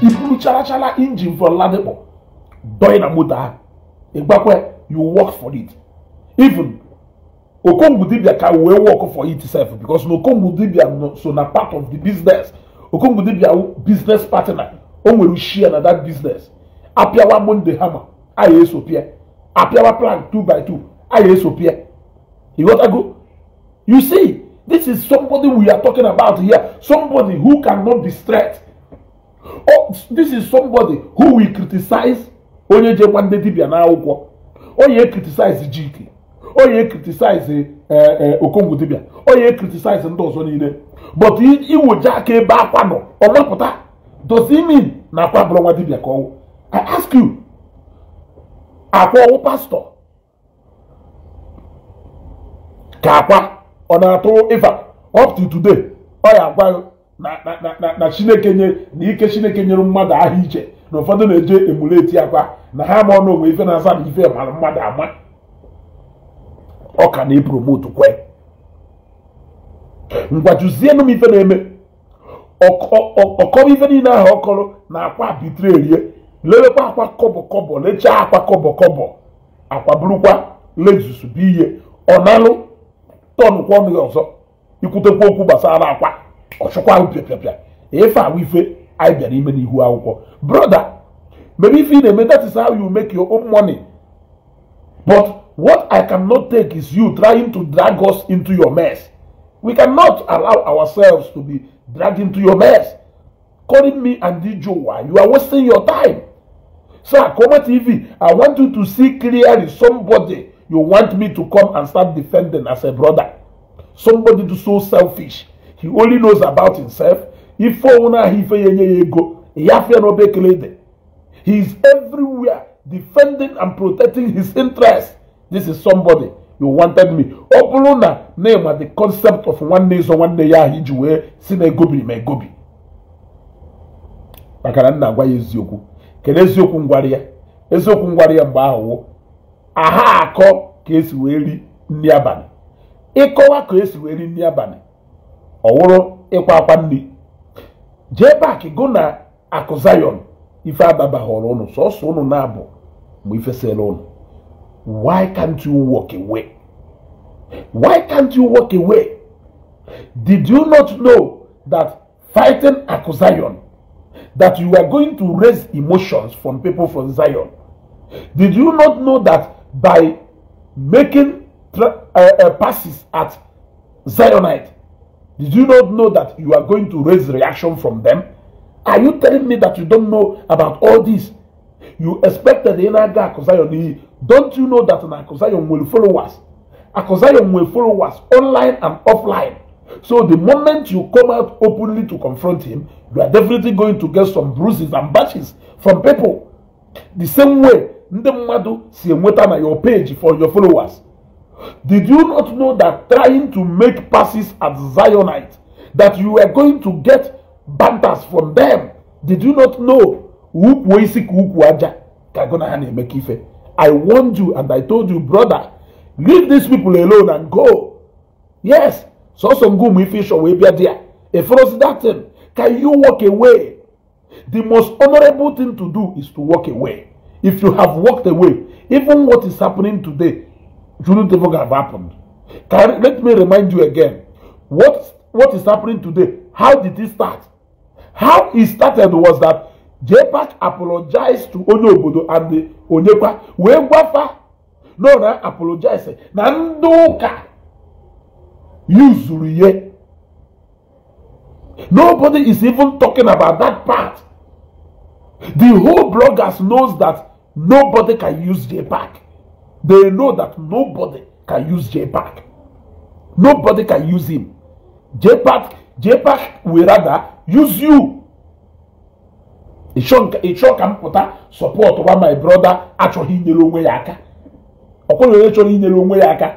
Iburu charachala engine for Ladipo dọị na moto ahụ ịgbakwe, you work for it. Even Okongwu Dibia ka wee work for it sef, because na Okongwu Dibia so na part of the business. Okongwu Dibia business partner, o nwere share na that business. Apịawa Monday hammer, anyị esopịa. Apịawa plank 2 by 2, anyị esopịa. You got to go. You see, this is somebody we are talking about here. Somebody who cannot be stressed. Oh, this is somebody who we criticize. Onye je nwanne dibia na akwụkwọ. Onye criticize Jike. Onye criticize Okongwu Dibia. Onye criticize ndị ọzọ niile. But iwoje aka ebe akwa nọ, ọ mapụta. Does it mean na akwa bụrụ nwa dibia ka ọwụ? I ask you. Akwa ọwụ pastor? Ka akwa ọ na-atụ ife up to today, ọ ya agwa na Chineke nye na ike Chineke nyere mmadụ ahụ iche na ụfọdụ na-eje emuleti akwa na ha ma ọnụ onwe ife na-asa na ife mara mmadụ ama. Ọ ka na-epromote kwe. Ngwa jụzienụ m ife na-eme. Ọkọrọ ife niile ahụ ọkọrọ na akwa bitrerie, lewekwa akwa kọbọ kọbọ, lechaa akwa kọbọ kọbọ, akwa burukwa Lexus bụ ihe ọ nalụ tọnụkwa ọnụ ya ọzọ ikwutekwa okwu gbasara akwa ọchụkwa ahụ pịapịapịa. Ife ahụ ife anyị bịara ime n'ihu akwụkwọ. Brother, maybe if you na-eme, that is how you make your own money. But what I cannot take is you trying to drag us into your mess. We cannot allow ourselves to be dragged into your mess. Calling me and Ijowa, you are wasting your time. So, Akoma TV, I want you to see clearly somebody you want me to come and start defending as a brother. Somebody who's so selfish. He only knows about himself. If he is everywhere defending and protecting his interests. This is somebody you wanted me. Obuluna name at the concept of one day so one day ya hijuwe si na egobi ma egobi. Maka na agwa ya eziokwu. Kedu eziokwu ngwari ya? Eziokwu ngwari ya mgbe ahụ aha akọ ka esi wee ri nri abalị. Ịkọwa ka esi wee ri nri abalị. Ọ wụrụ ịkwa akwa nri. Jee back go na Akụ Zion ife adabaghọrọ ụnụ sọsọ ụnụ na-abụ mgbe ife sere ụnụ. Why can't you walk away? Why can't you walk away? Did you not know that fighting Akụ Zion, that you are going to raise emotions from people from Zion? Did you not know that by making passes at Zionite, did you not know that you are going to raise reaction from them? Are you telling me that you don't know about all this? You expected the Akụ Zion. Don't you know that Akụ Zion will follow us? Akụ Zion will follow us online and offline. So the moment you come out openly to confront him, you are definitely going to get some bruises and bashes from people. The same way, ndị mmadụ si enweta na your page for your followers. Did you not know that trying to make passes at Zionite, that you were going to get banters from them? Did you not know? I warned you and I told you, brother, leave these people alone and go. Yes, so some good fish or there. If that thing, can you walk away? The most honorable thing to do is to walk away. If you have walked away, even what is happening today shouldn't even have happened. Let me remind you again. What is happening today? How did it start? How it started was that JPAC apologized to Onye Obodo and the Onyekwa. We gwafa no na apologize. Na ndị ụka yuzuru ye. Nobody is even talking about that part. The whole bloggers knows that nobody can use JPAC. They know that nobody can use JPAC. Nobody can use him. JPAC will rather use you. Ịchọ ka m pụta support wa my brother achọghị inyere onwe ya aka. Ọkwụrụ onye chọrọ inyere onwe ya aka.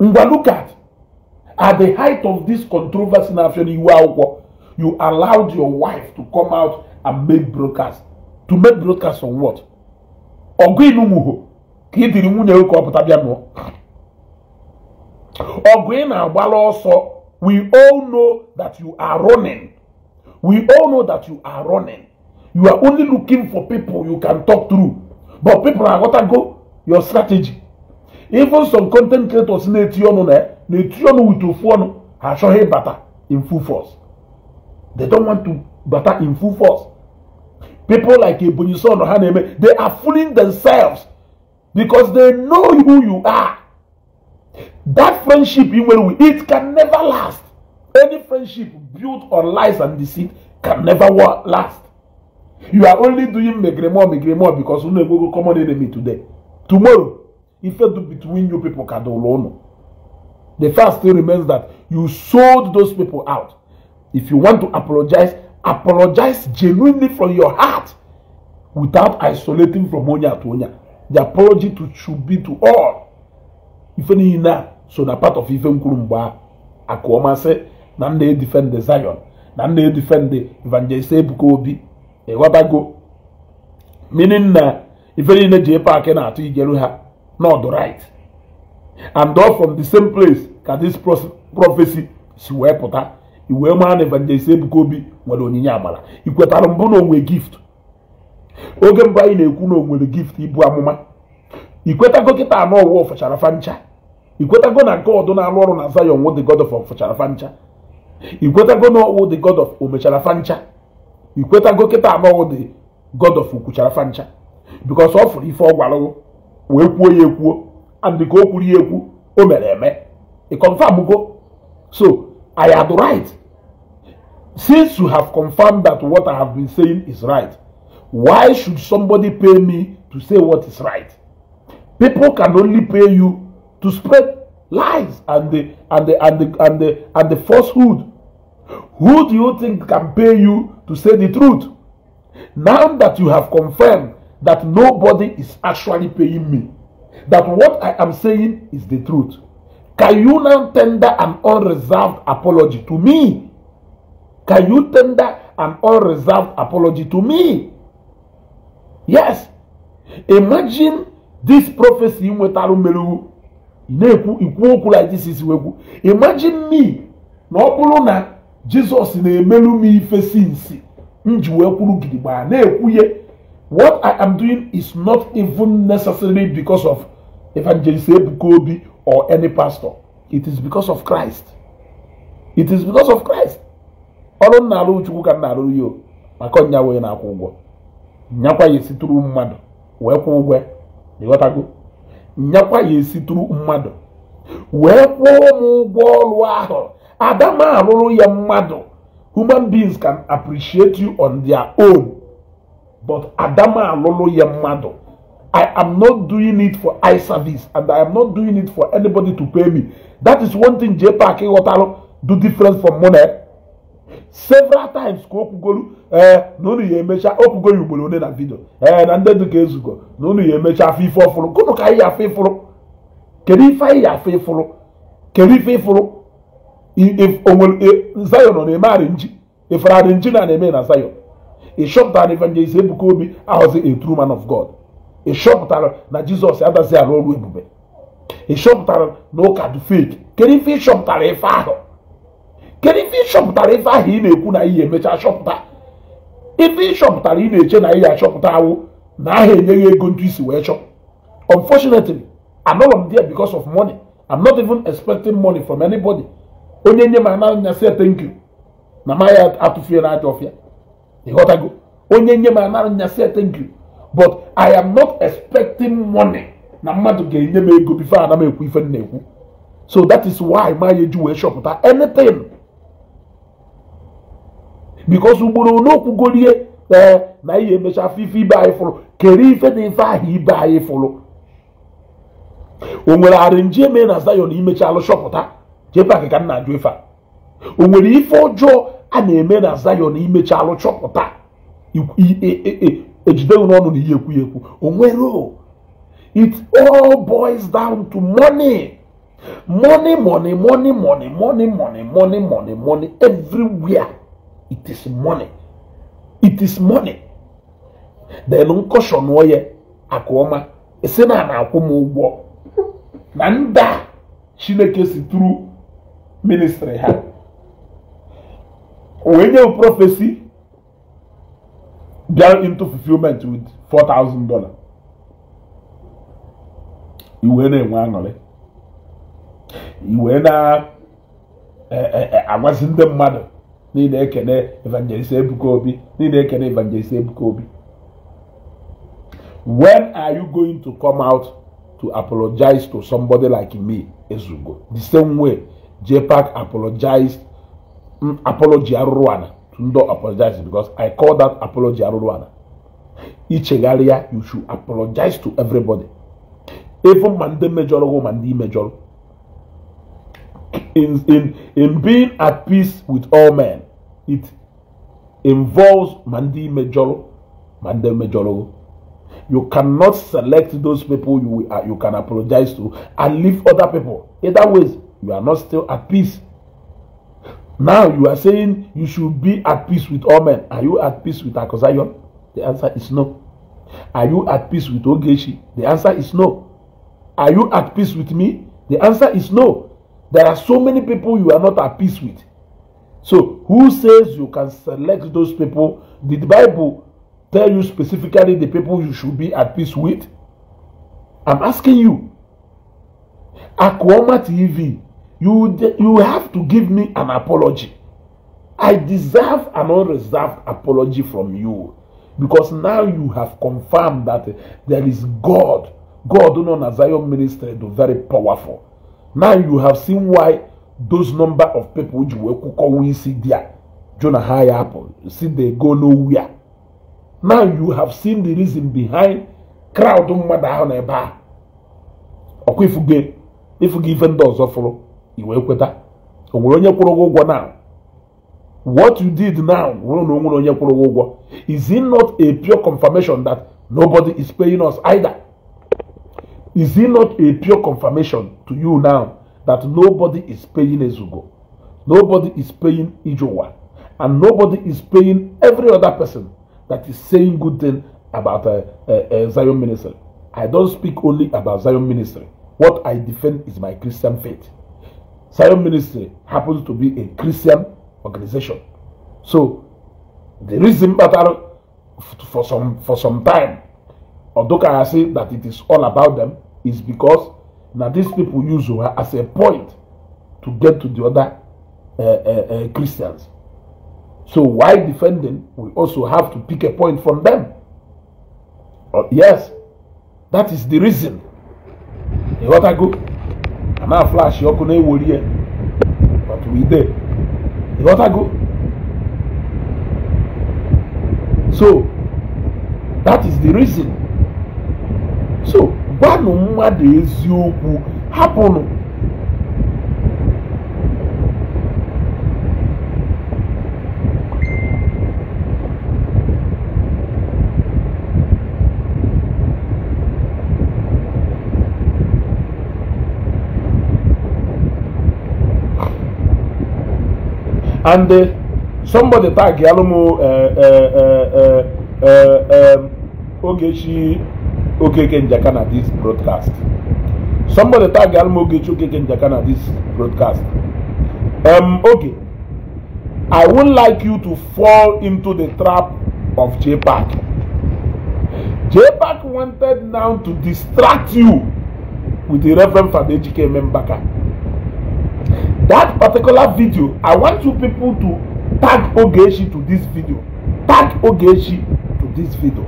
Ngwa, look at the height of this controversy na afọ n'iwu akwụkwọ, you allowed your wife to come out and make broadcast. To make broadcast on what? Ọgụ inumuho ka ị dịrị nwunye ka ọ pụta bịa nụọ. Ọgụ ị na-agbala ọsọ We all know that you are running. We all know that you are running. You are only looking for people you can talk through. But people are gonna go your strategy. Even some content creators na-eti ọnụ na-eti ọnụ with ofu ọnụ, ha achọghị ịbata in full force. They don't want to bata in full force. People like Ebonyi Son ha na-eme, they are fooling themselves because they know who you are. That friendship ị nwere with it can never last. Any friendship built on lies and deceit can never last. You are only doing megremo megremo because unu enwego common enemy today. Tomorrow, ife do between you people ka dolo unu. The fact still remains that you sold those people out. If you want to apologize, apologize genuinely from your heart without isolating from onye to onye. The apology should be to all. Ife niile so na part of ife nkwuru mgbe akụọma sị na m na-edefend the Zion, na m na-edefend the Evangelist Ebuka Obi. Ịghọtago? Meaning na ife niile ji paakị na-atụ ijeru ha not right. And all from the same place ka this prophecy si wee pụta. Iwee maa na Evangelist Ebuka Obi nwere onyinye amara. I kwetara mbụ na onwe gift. Oge mbụ anyị na-ekwu na o nwere gift ibu amụma. Ikwetago kịta anọ ọwụ ọfụchara fancha. Ikwetago na God na-arụ ọrụ na Zion wụ the God of ọfụchara fancha. Ikwetago na ọwụ the God of omechara fancha. Ikwetago kịta anọ ọwụ the God of ukwuchara fancha. Because ọ fụrụ ife ọ gwara wee kwuo ya ekwuo, and ka o kwuru ya ekwu o mere eme. I confirm go. So I am right. Since you have confirmed that what I have been saying is right, why should somebody pay me to say what is right? People can only pay you to spread lies and the falsehood. Who do you think can pay you to say the truth? Now that you have confirmed that nobody is actually paying me, that what I am saying is the truth, can you now tender an unreserved apology to me? Can you tender an unreserved apology to me? Yes. Imagine this prophecy. Like this is. Imagine me. Na ọ bụrụ na Jesus na-emelu m ife sinsi m ji wee kwuru gidigba na-ekwuye. What I am doing is not even necessarily because of Evangelist Ebuka Obi or any pastor. It is because of Christ. It is because of Christ. Ọrụ m na-arụ Chukwu ka m na-arụ ya o, maka ọnya wee na-akwụ ụgwọ. Nyakwa ya esitụrụ mmadụ wee kwụ ụgwọ. Ịghọtago? Nyakwa ya esitụrụ mmadụ wee kwụọ m ụgwọ ọrụ ahụ. Adama arụrụ ya mmadụ. Human beings can appreciate you on their own, but Adama alụrụ ya mmadụ. I am not doing it for eye service, and I am not doing it for anybody to pay me. That is one thing J Park ghọtalụ do different from money. Several times ka okwugolu na unu ya emecha okwugo ya ugboro one na video na ndị dịka ezugo na unu ya emecha afọ ife ọfụrụ. Gụnụ ka anyị afọ ịfụrụ? Kedu ife anyị afọ ịfụrụ? Kedu ife ịfụrụ? Zion ọ na-eme arịnji? Ifere arịnji na na-eme na Zion? Ị chọpụtara na Evangelist Ebuka Obi ahọzi a true man of God? Ị chọpụtara na Jizọs adazi arụ ọrụ ebube? Ị chọpụtara na ụka dị fake? Kedu ife ị chọpụtara ife ahụ? Kedu ife ị chọpụtara ife ahụ ị na-ekwu na ihe emecha chọpụta? Ife ị chọpụtara ị na-eche na ihe achọpụta awụ na aha enyeghị ego ntụ isi wee chọ. Unfortunately, I'm not there because of money. I'm not even expecting money from anybody. Onye nye m ana say thank you. Na ma ya atụfie na ajọ ọfịa. Ịghọtago? Onye nye m ana say thank you. But I am not expecting money. Na mmadụ ga-enye m ego before ana m ekwu ife m na-ekwu. So that is why ma ya eji wee chọpụta anything. Because ugboro n'okwugorie na ihe emecha afọ ife ibe anyị fụrụ. Kedu ife na ife ahụ ibe anyị fụrụ? O nwere arịnji eme na Zion imecha alụ chọpụta? J Park ka m na-ajụ ife a. O nwere ife ọjọọ a na-eme na Zion imecha alụ chọpụta? Ejideghị n'ọnụ na ihe ekwu ya ekwu. O nwere. It all boils down to money. Money, money, money, money, money, money, money, money, money. Everywhere. It is money. It is money. Then nkọshọn oye akụọma esi na na-akwụ m ụgwọ na nda Chineke si tụrụ ministry ha. When your prophecy bịara into fulfillment with $4,000, i wee na-enwe aṅụrị, i wee na-agwazi ndị mmadụ niile ekene Evangelist Ebuka Obi, niile ekene Evangelist Ebuka Obi. When are you going to come out to apologize to somebody like me, Ezugo? The same way JPAC apologized, apology arụrụana to ndo apologize, because I call that apology arụrụana. Ichegharịa, you should apologize to everybody. Even ma ndị mejọrọ ma ndị mejọrọ. In being at peace with all men, it involves ma ndị mejọrọ ma ndị mejọrọ. You cannot select those people you can apologize to and leave other people. Either ways, you are not still at peace. Now you are saying you should be at peace with all men. Are you at peace with Akosayon? The answer is no. Are you at peace with Ogechi? The answer is no. Are you at peace with me? The answer is no. There are so many people you are not at peace with. So who says you can select those people? Did the Bible tell you specifically the people you should be at peace with? I'm asking you. Akuoma TV, you have to give me an apology. I deserve an unreserved apology from you, because now you have confirmed that there is God. God known as Zion Ministry, the very powerful. Now you have seen why those number of people which were see there, Jonah high apple, see they go nowhere. Now you have seen the reason behind crowd mmadụ ahụ na ebe a. Ọkwa ifuge ife ndị ọzọ fụrụ iwe kweta. O nwere onye kwụrụ ụgwọ now. What you did now, nwere na o nwere onye kwụrụ ụgwọ. Is it not a pure confirmation that nobody is paying us either? Is it not a pure confirmation to you now that nobody is paying Ezugo? Nobody is paying Ijowa. And nobody is paying every other person that is saying good thing about Zion Ministry. I don't speak only about Zion Ministry. What I defend is my Christian faith. Zion Ministry happens to be a Christian organization. So the reason that for some time, although I say that it is all about them, is because now these people use her as a point to get to the other Christians. So while defending, we also have to pick a point from them. Yes, that is the reason. What I go, and now flash you but we there. What I go. So that is the reason. So gwanụ mmadụ eziokwu hapụnụ. And somebody tag Yalumu Ogechi Okeke Njaka na this broadcast. Somebody tag Yalumu Ogechi Okeke Njaka na this broadcast. Okay, I wouldn't like you to fall into the trap of JPAC. JPAC wanted now to distract you with the Reverend Father Ejike Mbaka. That particular video, I want you people to tag Ogechi to this video. Tag Ogechi to this video.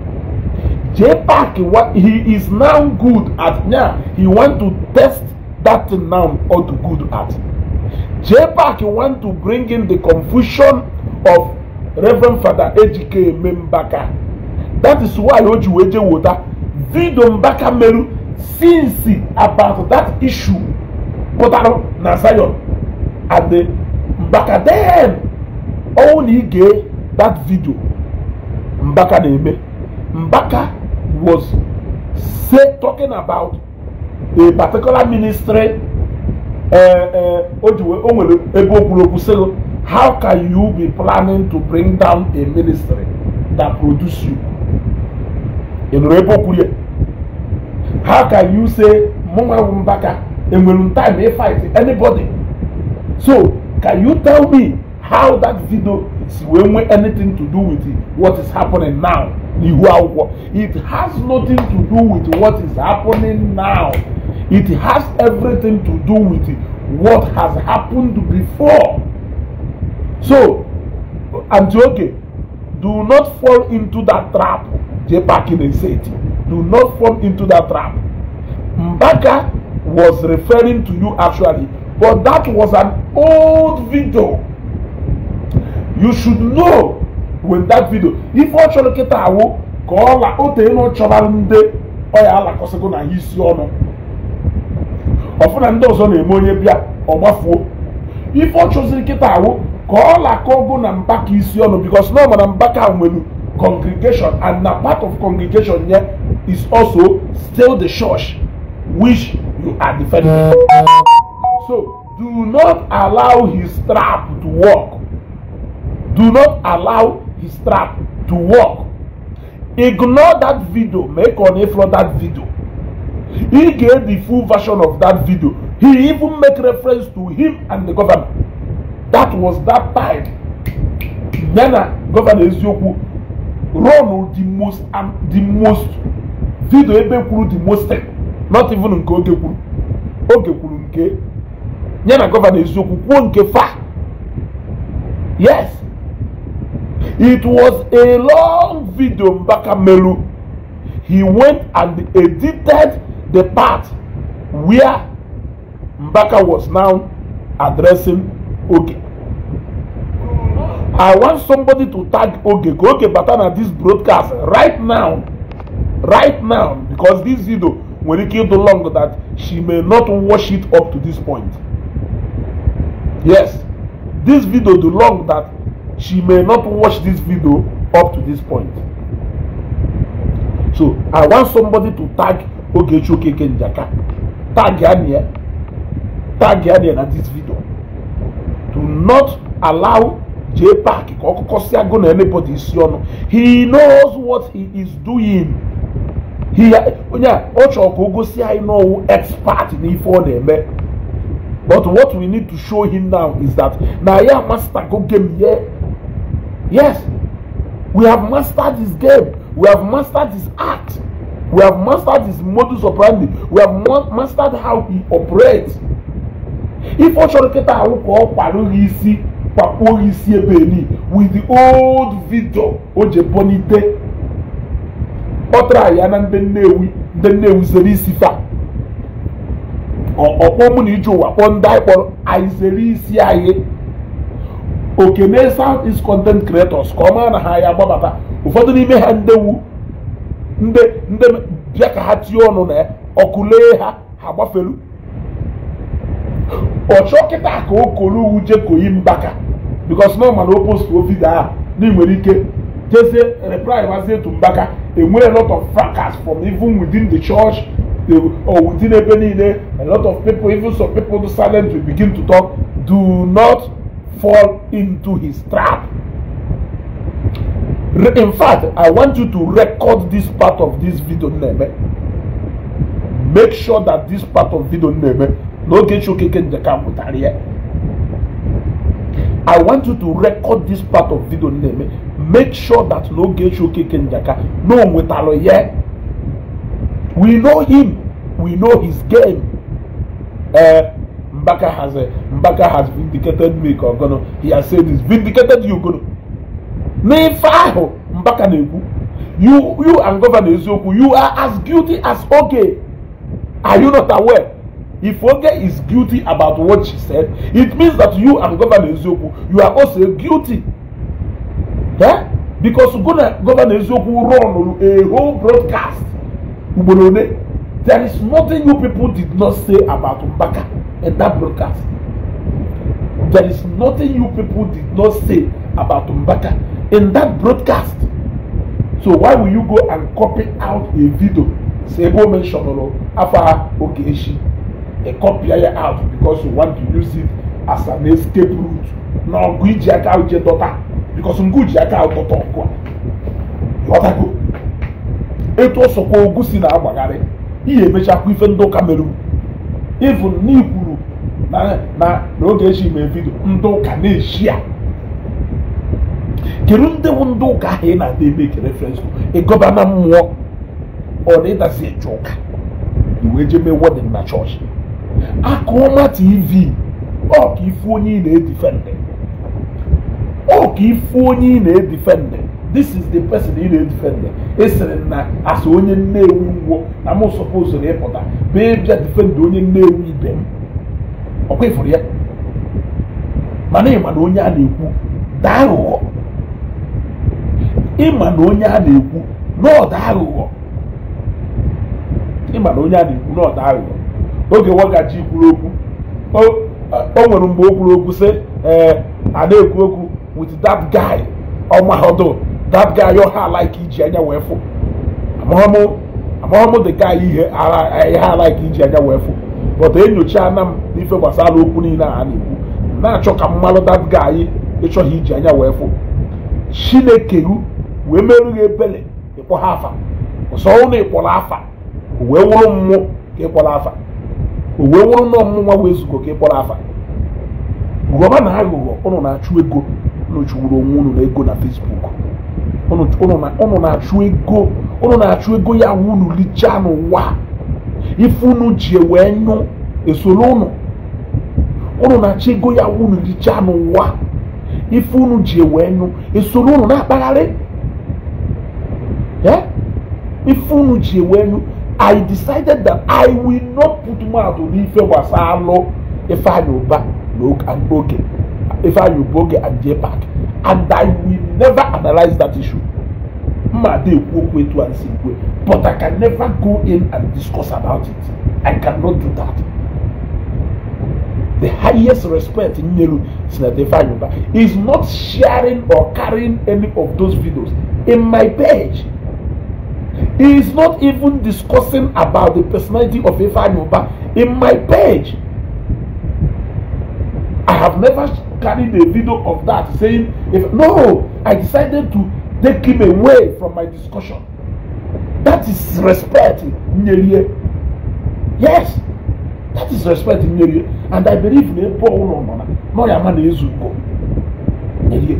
JPAC, what he is now good at now, he want to test that thing now or to good at. JPAC want to bring in the confusion of Reverend Father Ejike Mbaka. That is why Oji Weje Wota video Mbaka Meru since about that issue. Potaro na Zion. And the Mbaka then only gave that video. Mbaka name Mbaka was talking about a particular ministry. How can you be planning to bring down a ministry that produce you? How can you say Mama Mbaka and will time may fight anybody? So can you tell me how that video si wee nwee anything to do with what is happening now n'ihu akwụkwọ? It has nothing to do with what is happening now. It has everything to do with what has happened before. So, Aunty Oge, do not fall into that trap. JPAC na-ese. Do not fall into that trap. Mbaka was referring to you actually, but that was an old video. You should know when that video. If ọ chọrọ kịta awụ ka ọ la o tee na ọ chọrọ ndị ọya alakọsịgo na isi ọnụ ọfụna ndị ọzọ na-eme onye bịa ọgbafuo. Ife ọ chọziri kịta awụ ka ọ lakọgo na Mbaka isi ọnụ, because na ọ ma na Mbaka nwere congregation, and na part of congregation here is also still the church which you are defending. So do not allow his trap to work. Do not allow his trap to work. Ignore that video. Make on floor that video. He gave the full version of that video. He even make reference to him and the governor. That was that time. Nana, Governor Eziokwu run the most video ebe kwuru the most thing. Not even nke Oge kwuru. Oge kwuru nke ya na Governor Eziokwu kwuo nke fa. Yes. It was a long video Mbaka melu. He went and edited the part where Mbaka was now addressing Oge. I want somebody to tag Oge. Go Oge bata na this broadcast right now. Right now. Because this video, when it came too long, that she may not watch it up to this point. Yes. This video too long that she may not watch this video up to this point. So I want somebody to tag Ogechi Okeke Njaka. Tag ya here. Tag ya here na this video. Do not allow JPAC ka ọkụkọsịa go na anybody isi ọnụ. He knows what he is doing. He onye a ọ chọrọ ka o gosi anyị n'ọwụ expert n'ife ọ na-eme. But what we need to show him now is that na ya master go game here. Yes, we have mastered his game. We have mastered his art. We have mastered his modus operandi. We have mastered how he operates. If ọ chọrọ kịta ahụ ka ọ kwara gị isi kwakpuo gị isi ebe ni with the old video o je bonite ọ tara ya na ndị Nnewi, ndị Nnewi zere isi fa ọkpọ mụ na ije ụwa kpọọ ndị anyị kpọrọ anyị zere isi anyị okene South East content creators ka ọ mara na ha ya agbabata ụfọdụ n'ime ha ndewu ndị ndị bịa ka ha tie ọnụ na ya ọkụ lee ha ha gbafelu ọchọ kịta ka o kolu uwu je koyi Mbaka, because normal o post o video ahụ na ị nwere ike jezie reply wazie to Mbaka, enwere a lot of fracas from even within the church or within ebe niile. A lot of people, even some people do silent, will begin to talk. Do not fall into his trap. In fact, I want you to record this part of this video neme. Make sure that this part of video neme n'Ogechi Okeke Njaka mụtara ya. I want you to record this part of video neme. Make sure that n'Ogechi Okeke Njaka no nwetara ya. We know him. We know his game. Mbaka has vindicated me ka ọgọnọ. He has said he's vindicated you gono. N'ife ahụ Mbaka na-ekwu, you and Governor Eziokwu, you are as guilty as Oge. Are you not aware? If Oge is guilty about what she said, it means that you and Governor Eziokwu, you are also guilty. Yeah? Because Governor Eziokwu run a whole broadcast. Ugboro one. There is nothing you people did not say about Mbaka in that broadcast. There is nothing you people did not say about Mbaka in that broadcast. So why will you go and copy out a video? Say go mention afa Ogechi. A copy ya out because you want to use it as an escape route. Na ọgụ iji aka uje dọta because ngụ ji aka dọta ọgụ a. Ghọtago? Etu ọsọkwa ogu si na-agbagharị ihe emechakwa ife ndị ụka mere even n'ikwuru na na Ogechi mee vidio ndị ụka na-eshi a. Kedu ndị bụ ndị ụka ahụ ị na-ada eme ke reference ịgọba na mmụọ ọ na ịdazi eje ụka iwee jee mee wedding na chọọchị? Akụọma TV, ọ ka ifu onye ị na-edifendị, ọ ka ifu onye ị na-edifendị. This is the person ị na-edifendị. Ị sịrị na asị onye Nnewi ngwọ na m suppose na ịpụta bee bịa difendị onye Nnewi ibe m. Ọkwa ịfụrụ ya? Mana ịma na onye a na-ekwu daa aghụghọ, ịma na onye a na-ekwu n'ọda aghụghọ, ịma na onye a na-ekwu n'ọda aghụghọ. Oge Wagachi kwuru okwu, o nwere mgbe o kwuru okwu sị ee a na-ekwu okwu with that guy ọmahodo, that guy ọ ha like iji anya wee fụ. Amaghọmụ the guy ihe ha like iji anya wee fụ, but enyocha na m n'ife gbasara okwu niile a na-ekwu na-achọ ka mmalụ that guy ịchọghị iji anya wee fụ. Chineke wee merụ gị ebele ịkpọ ha afa, ọsọ ụnụ ịkpọrọ afa o wee wụrụ mmụọ ka ịkpọrọ afa, o wee wụrụ nọ mmụnwa wee zugo ka ịkpọrọ afa. Ghọba na aghụghọ ụnụ na-achụ ego, ụnụ chụwuru onwe ụnụ na ego na Facebook, ụnụ na-achụ ego, ụnụ na-achụ ego ya wụ ụnụ richaa n'ụwa ife ụnụ ji wee nyụ esoro ụnụ. Ụnụ na-achụ ego ya wụ ụnụ richaa n'ụwa ife ụnụ ji wee nyụ esoro ụnụ na-akpagharị. Ife ụnụ ji wee nyụ. I decided that I will not put mouth n'ife gbasara Ifeanyi Uba and Oge, Ifeanyi Uba Oge and JPAC, and I will never analyze that issue. Mma ekwu okwu etu a si ekwu, but I can never go in and discuss about it. I cannot do that. The highest respect in Nyeru Senator Ifeanyi Uba is not sharing or carrying any of those videos in my page. He is not even discussing about the personality of Ifeanyi Uba in my page. I have never carried a video of that saying, if no, I decided to take him away from my discussion. That is respect, Nyerie. Yes, that is respect, Nyerie. And I believe in no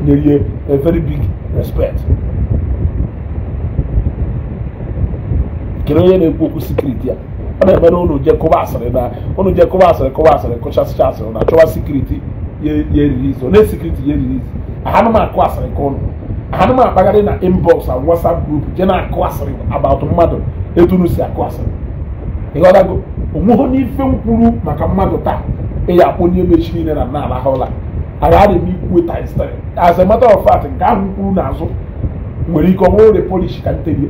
Nyerie, a very big respect. Kedu onye na-ekwu okwu secret ya? Ọ na-eme na ụnụ je kụba asịrị na ụnụ je kụba asịrị kụba asịrị kụchasịcha asịrị na chọwa secret ya eririzi ọ na-secret ya eririzi. Ahanụ m akụ asịrị ka ụnụ, ahanụ m akpagharị na inbox and WhatsApp group je na-akụ asịrị about mmadụ etu unu si akụ asịrị. Ịghọtago? Onweghị n'ife m kwuru maka mmadụ taa ị ya akpọ onye mechi niile na nna alahụla agharị m ikwu times 3. As a matter of fact, nke ahụ m kwuru n'azụ nwere ike ọ bụrụ repolish ka nterie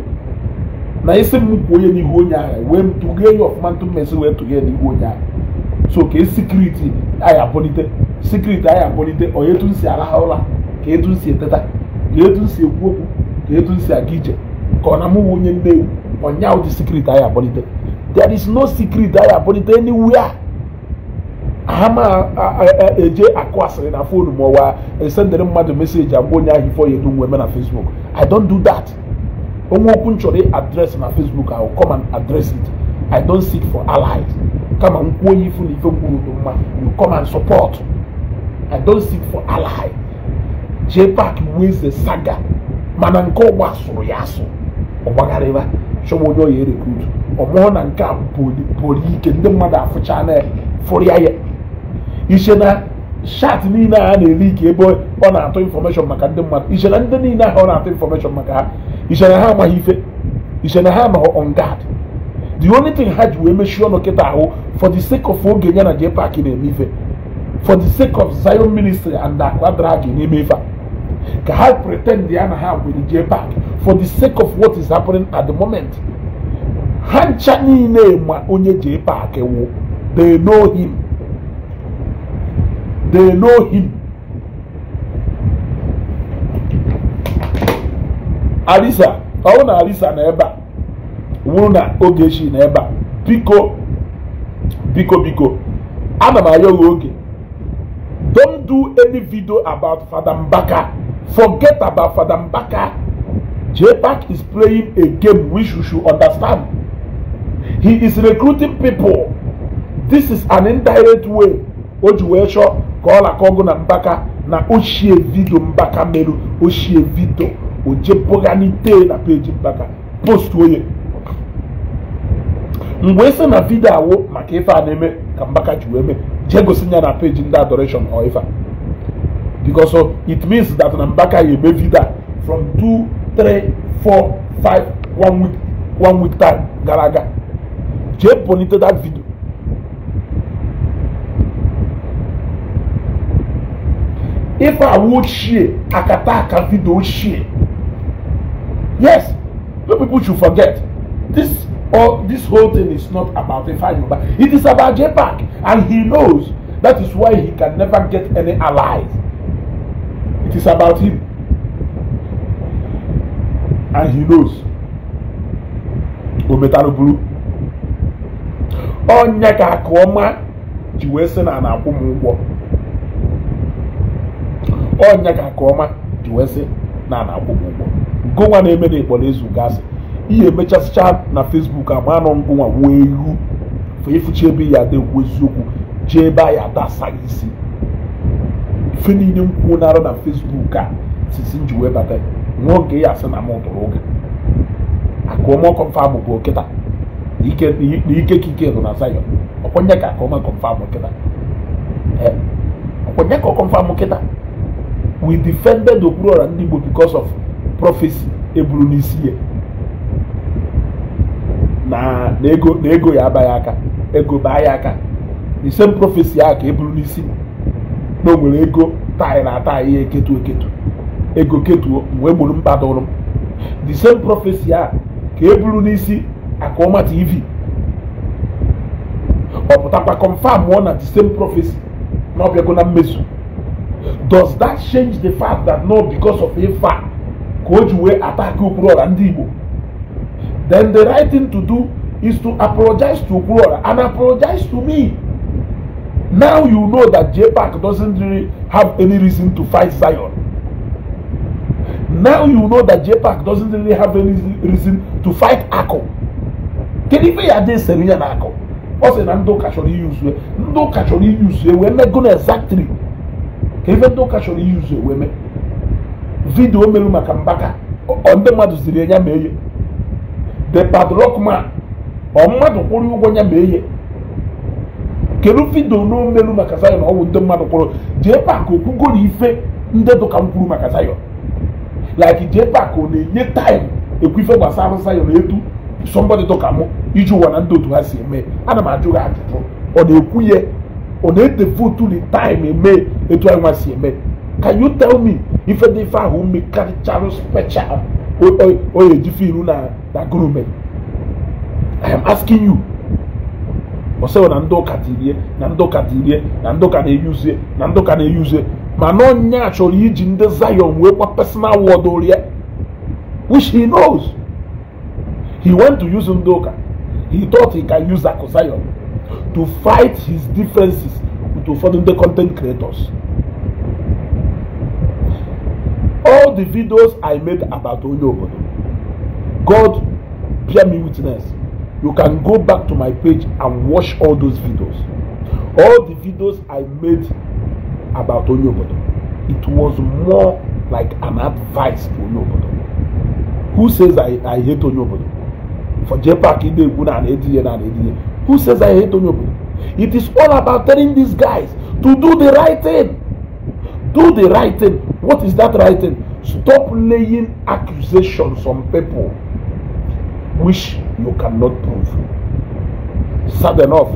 na isi m kwuo onye n'ihu onye ahụ wee m tụgee ya ọfụma ntụ mmesi wee tụgee n'ihu onye ahụ. So ka sekriti anyị abọlite, sekriti anyị abọlite ọ etu m si arahụ ụra, ka etu m si eteta, ka etu m si ekwu okwu, ka etu m si aga ije, ka ọ na mụ onye Nnewi ọnya ụdị sekriti anyị abọlite. There is no secret anyị abọlite anywhere. Aha ma eje akụ asịrị na fonu ma ọwa esendere mmadụ meseji agwa onye ahụ ife oyedu nwe eme na Facebook. I don't do that. Onwe okwu m chọrọ address na Facebook, I will come and address it. I don't seek for allies. Kama m kwuo onye ifu na ife m kwuru dị mma, you come and support. I don't seek for ally. JPAC wins the saga. Mana nke ọgba sụrụ ya asụ, ọgbagharịba chọwa onye ọya recruit. Ọmụọ na nke a pụrụ ike ndị mmadụ afụcha na fụrụ ya ya. Iche na chat niile a na-eri ike ebe ọ na-atụ information maka ndị mmadụ, iche na ndị niile ahụ ọ na-atụ information maka ha, iche na ha amaghị ife, iche na ha anọghị on guard. The only thing ha ji wee mechie ọnụ kịta ahụ for the sake of oge ya na JPAC na-eme ife, for the sake of Zion Ministry and Akwa Drag na-eme ife a, ka ha pretend ya na ha gwere JPAC for the sake of what is happening at the moment. Ha ncha niile ma onye JPAC wụ, they know him. They know him. Alisa, ọ bụrụ na Alisa na ebe a, wụrụ na Ogechi na ebe a, biko biko biko, ana m ayọ gị oge. Don't do any video about Fada Mbaka. Forget about Fada Mbaka. JPAC is playing a game which you should understand. He is recruiting people. This is an indirect way. O ji wee chọọ ka ọ lakọ ọgụ na Mbaka na ochie video Mbaka meru ochie video ojepụghanite na peji Mbaka post oye mgbe isi na video awụ maka ife a na-eme ka Mbaka ji wee mee jee gosi ya na peji ndị adoration or ife because it means that na Mbaka ya eme video from 2 3 4 5 1 week time gara aga jee ponite that video. If I would share akataka video share, yes, no people should forget this. Or this whole thing is not about Ifeanyi Ubah. It is about JPAC, and he knows that is why he can never get any allies. It is about him, and he knows. Ometalubulu onye ka akụọma ji wee sị na na-akwụ m ụgwọ. Onye ka akụọma ji wee sị na na-akwụ m ụgwọ. Ngụnwa na-eme na ịkpọ na-ezu gasị ihe emechasịcha na Facebook ama nọ ngụnwa wee ihu fe ifuchi ebe ya adịkwu eziokwu jee ebe a ya ada asaghị isi ife niile m kwuo na-arụ na Facebook a sisi nji wee bata nwa oge ya asị na m tụrụ oge akụọma confirm bụ kịta na ike kike nọ na Zion ọkwenye ka akụọma confirm kịta ọkwenye ka ọ confirm kịta. We defended Okwuluora ndị Igbo because of prophecy eburu n'isi ya na ego ya abaghị aka ego baa ya aka the same prophecy ahụ ka eburu n'isi na o nwere ego taị na ata ya eketu eketu ego ketuo wee gburu mkpa dụrụ m the same prophecy ahụ ka eburu n'isi Akụọma TV ọ pụtakwa confirm ọ na the same prophecy na ọ bịago na mmezu. Does that change the fact that no because of ife a ka o ji wee attack Okwuluora ndị Igbo? Then the right thing to do is to apologize to Okwuluora and apologize to me. Now you know that JPAC doesn't really have any reason to fight Zion. Now you know that JPAC doesn't really have any reason to fight Ako. Kedu ife ya dị sere ya na Ako? Ọ sị na ndị ụka chọrọ iyuzu ndị ụka chọrọ iyuzu wee mego na exactly ka ife ndị ụka chọrọ iyuzu wee mee vidio meru maka Mbaka ọ ndị mmadụ ziri ya mee ihe the padlock man ọ mmadụ kwụrụ ụgwọ ya mee ihe kedu vidio na omelu maka Zion ọwụ ndị mmadụ kwụrụ JPAC okwugo na ife ndị dụka m kwuru maka Zion like JPAC ọ na-enye time ekwu ife gbasara Zion etu somebody dụka mụ iji ụwa na ndị otu ha si eme ana m ajụ gị ajụjụ ọ na-ekwu ya ọ na-edevotu the time eme etu anyị nwa si eme. Can you tell me ife dị ife ahụ mekarịcharụ special o eji firu na gọọmenti? I am asking you. Ọ sịrị na ndị ụka tirie na ndị ụka tirie na ndị ụka na-eyuzie na ndị ụka na-eyuzie mana onye a chọrọ iji ndị Zion wee kwa personal word orie which he knows. He went to use ndị ụka. He thought he can use Aku Zion to fight his differences with ụfọdụ ndị content creators. All the videos I made about Onye Obodo, God bear me witness. You can go back to my page and watch all those videos. All the videos I made about Onye Obodo, it was more like an advice to Onye Obodo. Who says I hate Onye Obodo? For JPAC, who says I hate Onye Obodo? It is all about telling these guys to do the right thing. Do the right thing. What is that right thing? Stop laying accusations on people which you cannot prove. Sad enough,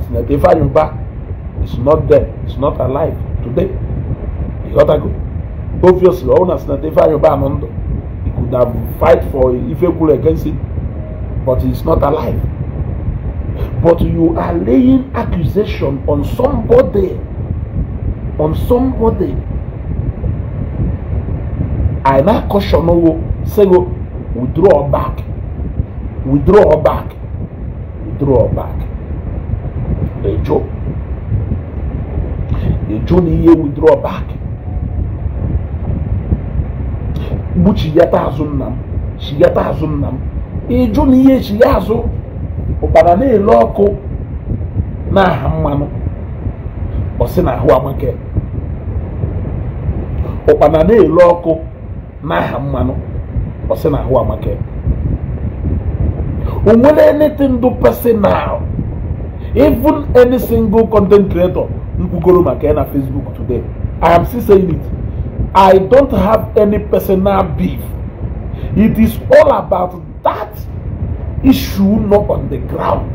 Senator Ifeanyi Ubah is not there, is not alive today. He got to go. Obviously, all Senator Ifeanyi Ubah, he could have fight for Ifekulu against it, but he's not alive. But you are laying accusation on somebody. On somebody. I now caution you, say go, withdraw back. Withdraw back. Withdraw back. Ejo. Ejo ni iye withdraw back. Buchiyata azụ nna m. Chiyata azụ nna m. Ejo ni iye chiya azụ. Ụkpara na-ele ọkụ n'aha mmanụ. Ọ sị na ahụ amake. Ụkpana na-ele ọkụ n'aha mmanụ, ọ sị na ahụ amake. O nwere anything do personal? Even any single content creator nkwugoro maka ya na Facebook today, I am still saying it. I don't have any personal beef. It is all about that issue not on the ground.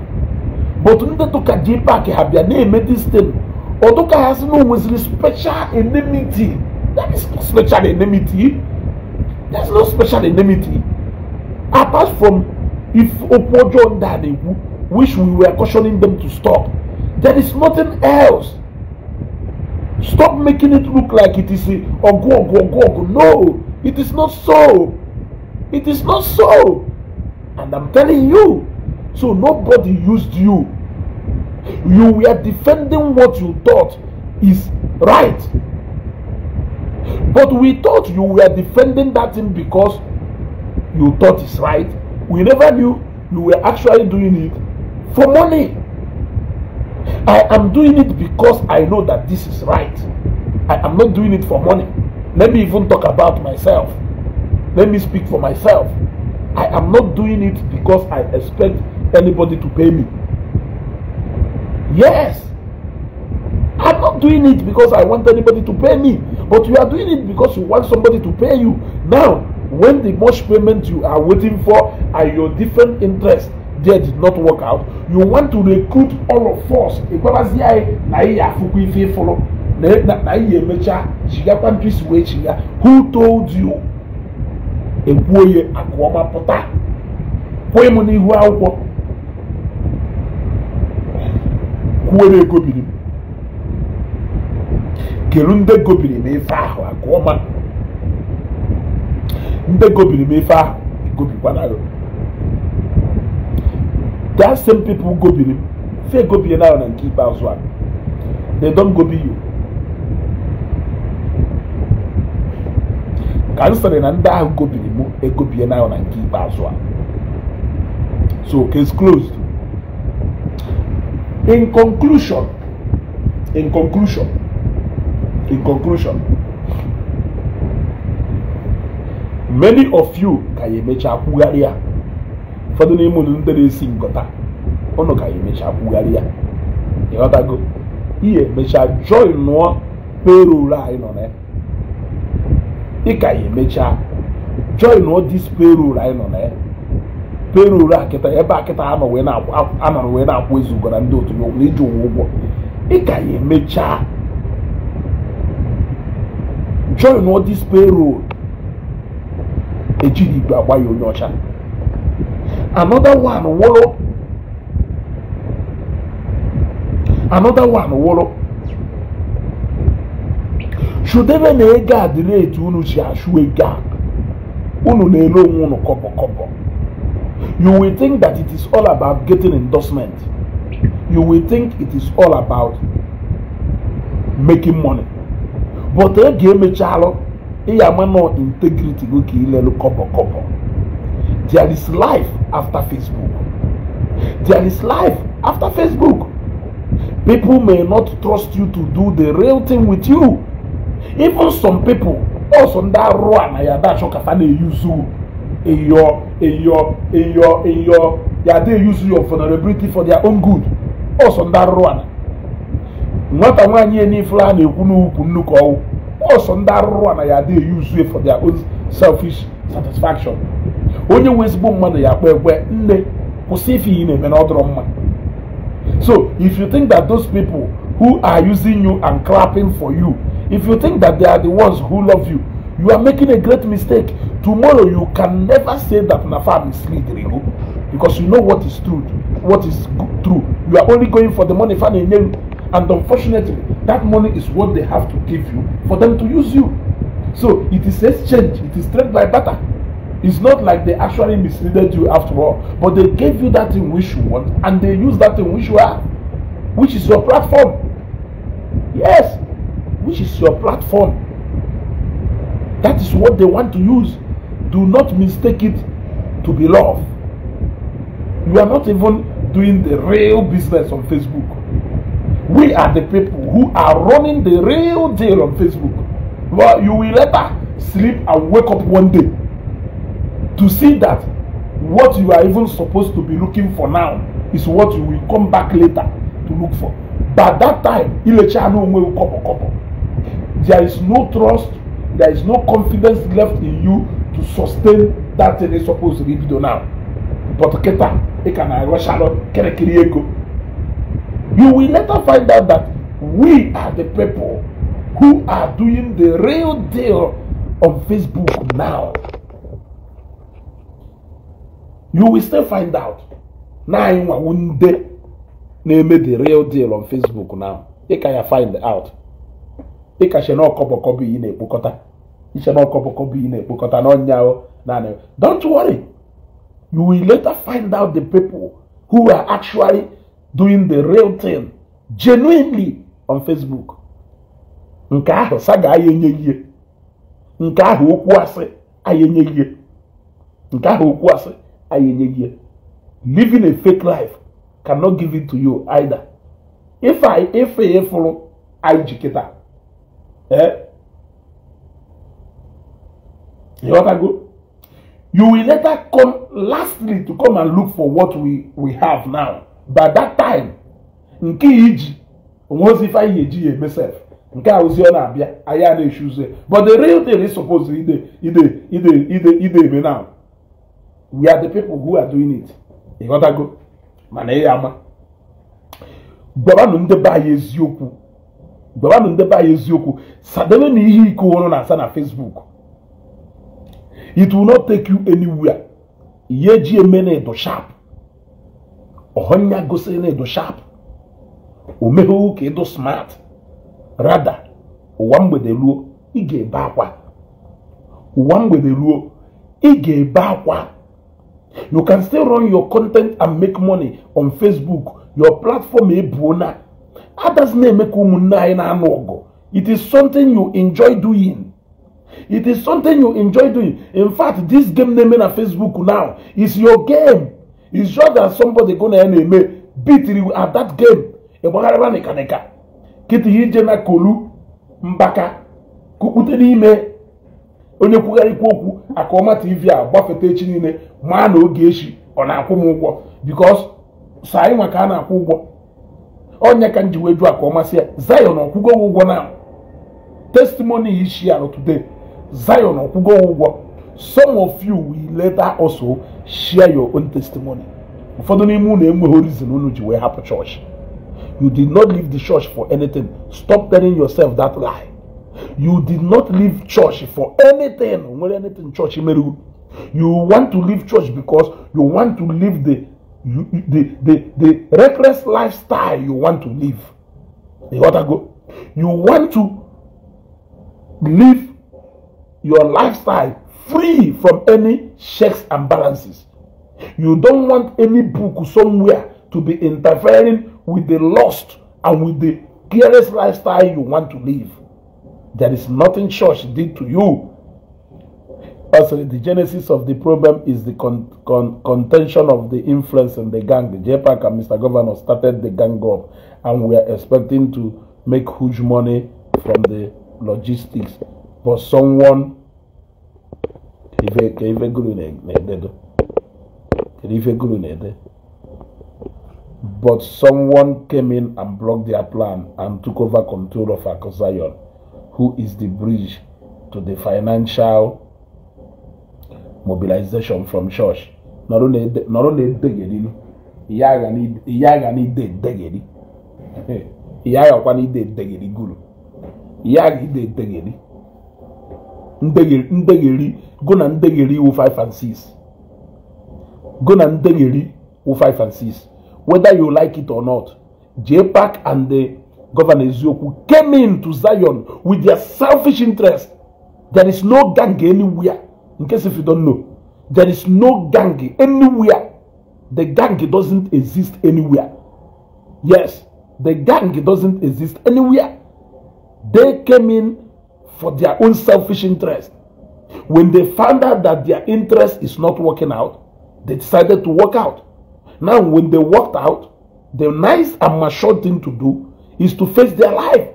But ndị dụka JPAC ha bịa na-eme this thing, ọdụka ha sị na o nweziri special enmity. That is no special enmity. There's no special enmity. Apart from if okwu ọjọọ ndị a na-ekwu, which we were cautioning them to stop, there is nothing else. Stop making it look like it is a ọgụ ọgụ ọgụ ọgụ. No, it is not so. It is not so. And I'm telling you. So nobody used you. You were defending what you thought is right. But we thought you were defending that thing because you thought it's right. We never knew you were actually doing it for money. I am doing it because I know that this is right. I am not doing it for money. Let me even talk about myself. Let me speak for myself. I am not doing it because I expect anybody to pay me. Yes. I'm not doing it because I want anybody to pay me. But you are doing it because you want somebody to pay you. Now, when the much payment you are waiting for and your different interests there did not work out, you want to recruit all of us. Who told you? Kedu gobiri m ife ahụ akụọma ndị gobiri m ife ahụ egobikwana. That same people gobiri m fe gobie na na nke ikpeazụ a, they don't gobi you. Ka m sịrị na ndị ahụ gobiri m egobie na na nke ikpeazụ a. So case closed. In conclusion, many of you ka ya emecha kwugharị ya. Ụfọdụ n'ime unu ndị na-esi ngọta unu ka ya emecha kwugharị ya. Ịghọtago? Ihe emecha join nụọ payroll anyị nọ na ya. Ị ka ya emecha join nụọ this payroll anyị nọ na ya. Payroll a kịta ebe a kịta anọ wee na-akwụ ezugo na ndị otu ya na iji ụwa ụgwọ. Ị ka ya emecha join all this payroll. Ejighị igwe agba ya onye ọcha. Another one wụrụ. Another one wụrụ. Chudebe na ego a dịrị etu unu si achụ ego a, unu na-ele onwe unu kọbọ kọbọ. You will think that it is all about getting endorsement. You will think it is all about making money. But ego emechalụ, ị ama no integrity go ka ilelu kọbọ kọbọ. There is life after Facebook. There is life after Facebook. People may not trust you to do the real thing with you. Even some people also that run na ya da choka fa na use in your yeah, they use your vulnerability for their own good. Also that run. Nwata nwaanyị n'ifla na-ekwu n'ukwu nnukwu ọwụ. Also that run na ya they use it for their own selfish satisfaction. Onye nwe ezigbo mmadụ ya akpọ ekwe nne kwụsị ife ị na-eme na ọ dọrọ mma. So if you think that those people who are using you and clapping for you, if you think that they are the ones who love you, you are making a great mistake. Tomorrow you can never say that Nafa mislead you, because you know what is true. What is true. You are only going for the money, and unfortunately, that money is what they have to give you for them to use you. So it is exchange. It is trade by barter. It's not like they actually misleaded you after all, but they gave you that thing which you want, and they use that thing which you have, which is your platform. Yes, which is your platform. That is what they want to use. Do not mistake it to be love. You are not even doing the real business on Facebook. We are the people who are running the real deal on Facebook. Well, you will later sleep and wake up one day to see that what you are even supposed to be looking for now is what you will come back later to look for. By that time, there is no trust, there is no confidence left in you to sustain that thing is supposed to be now. But you will later find out that we are the people who are doing the real deal on Facebook now. You will still find out. Now you name the real deal on Facebook now. You can find out. You can Don't worry. You will later find out the people who are actually doing the real thing genuinely on Facebook. Nke ahụ saga anyị enye ihe. Nke ahụ okwu asị anyị enye ihe. Nke ahụ okwu asị anyị enye ihe. Living a fake life cannot give it to you either. If I follow IG kita, you want to go? You will later come lastly to come and look for what we have now. By that time, nke iji onwezi ife anyị eji ya emesef nke ahụzi ọ na-abịa anyị a na-eshuze. But the real thing is supposed to ide eme now. We are the people who are doing it. Ịghọtago? Mana ị ama. Gwabanụ ndị be anyị eziokwu. Gwabanụ ndị be anyị eziokwu. Sadebe na ihe iko ọrụ na-asa na Facebook. It will not take you anywhere. Ihe eji eme na edo sharp. Ọhọnya gosi na edo sharp. O meghe ka edo smart. Rather, ụwa mgbede ruo, ị ga-ebe akwa. Ụwa mgbede ruo, ị ga-ebe akwa. You can still run your content and make money on Facebook. Your platform ebuona. Others na-eme ka ụmụnne anyị na-anụ ọgụ. It is something you enjoy doing. It is something you enjoy doing. In fact, this game name na Facebook now is your game. It's just that somebody gonna na-eme beat you at that game. Ịgbagharịba nịkanịka. Kịtị ije na kolu mbaka kukpute n'ime onye kwugharịkwa okwu Akụọma TV a gbafete echi niile maa na oge echi ọ na-akwụ m ụgwọ because so anyị nwa ka a na-akwụ ụgwọ. Onye ka m ji wee jụ Akụọma sị ya Zion ọkwụgo ụgwọ na testimony ishi arụ today. Zion ọkwụgo ụgwọ. Some of you will later also share your own testimony. Ụfọdụ n'ime unu enweghị reason unu ji wee hapụ church. You did not leave the church for anything. Stop telling yourself that lie. You did not leave church for anything. Anything church. You want to leave church because you want to live the reckless lifestyle you want to live. You want to go? You want to live your lifestyle free from any checks and balances. You don't want any book somewhere to be interfering with the lust and with the careless lifestyle you want to live. There is nothing church did to you. Also, the genesis of the problem is the contention of the influence in the gang. JPAC and Mr. Governor started the gang up, and we are expecting to make huge money from the logistics. But someone, but someone came in and blocked their plan and took over control of Akụ Zion, who is the bridge to the financial mobilization from church. Not only go na ndegeri 5 and 6. Go na ndegeri 5 and 6. Whether you like it or not, JPAC and the Governor Eziokwu came in to Zion with their selfish interest. There is no gang anywhere. In case if you don't know, there is no gang anywhere. The gang doesn't exist anywhere. Yes, the gang doesn't exist anywhere. They came in for their own selfish interest. When they found out that their interest is not working out, they decided to walk out. Now, when they walked out, the nice and mature thing to do is to face their life.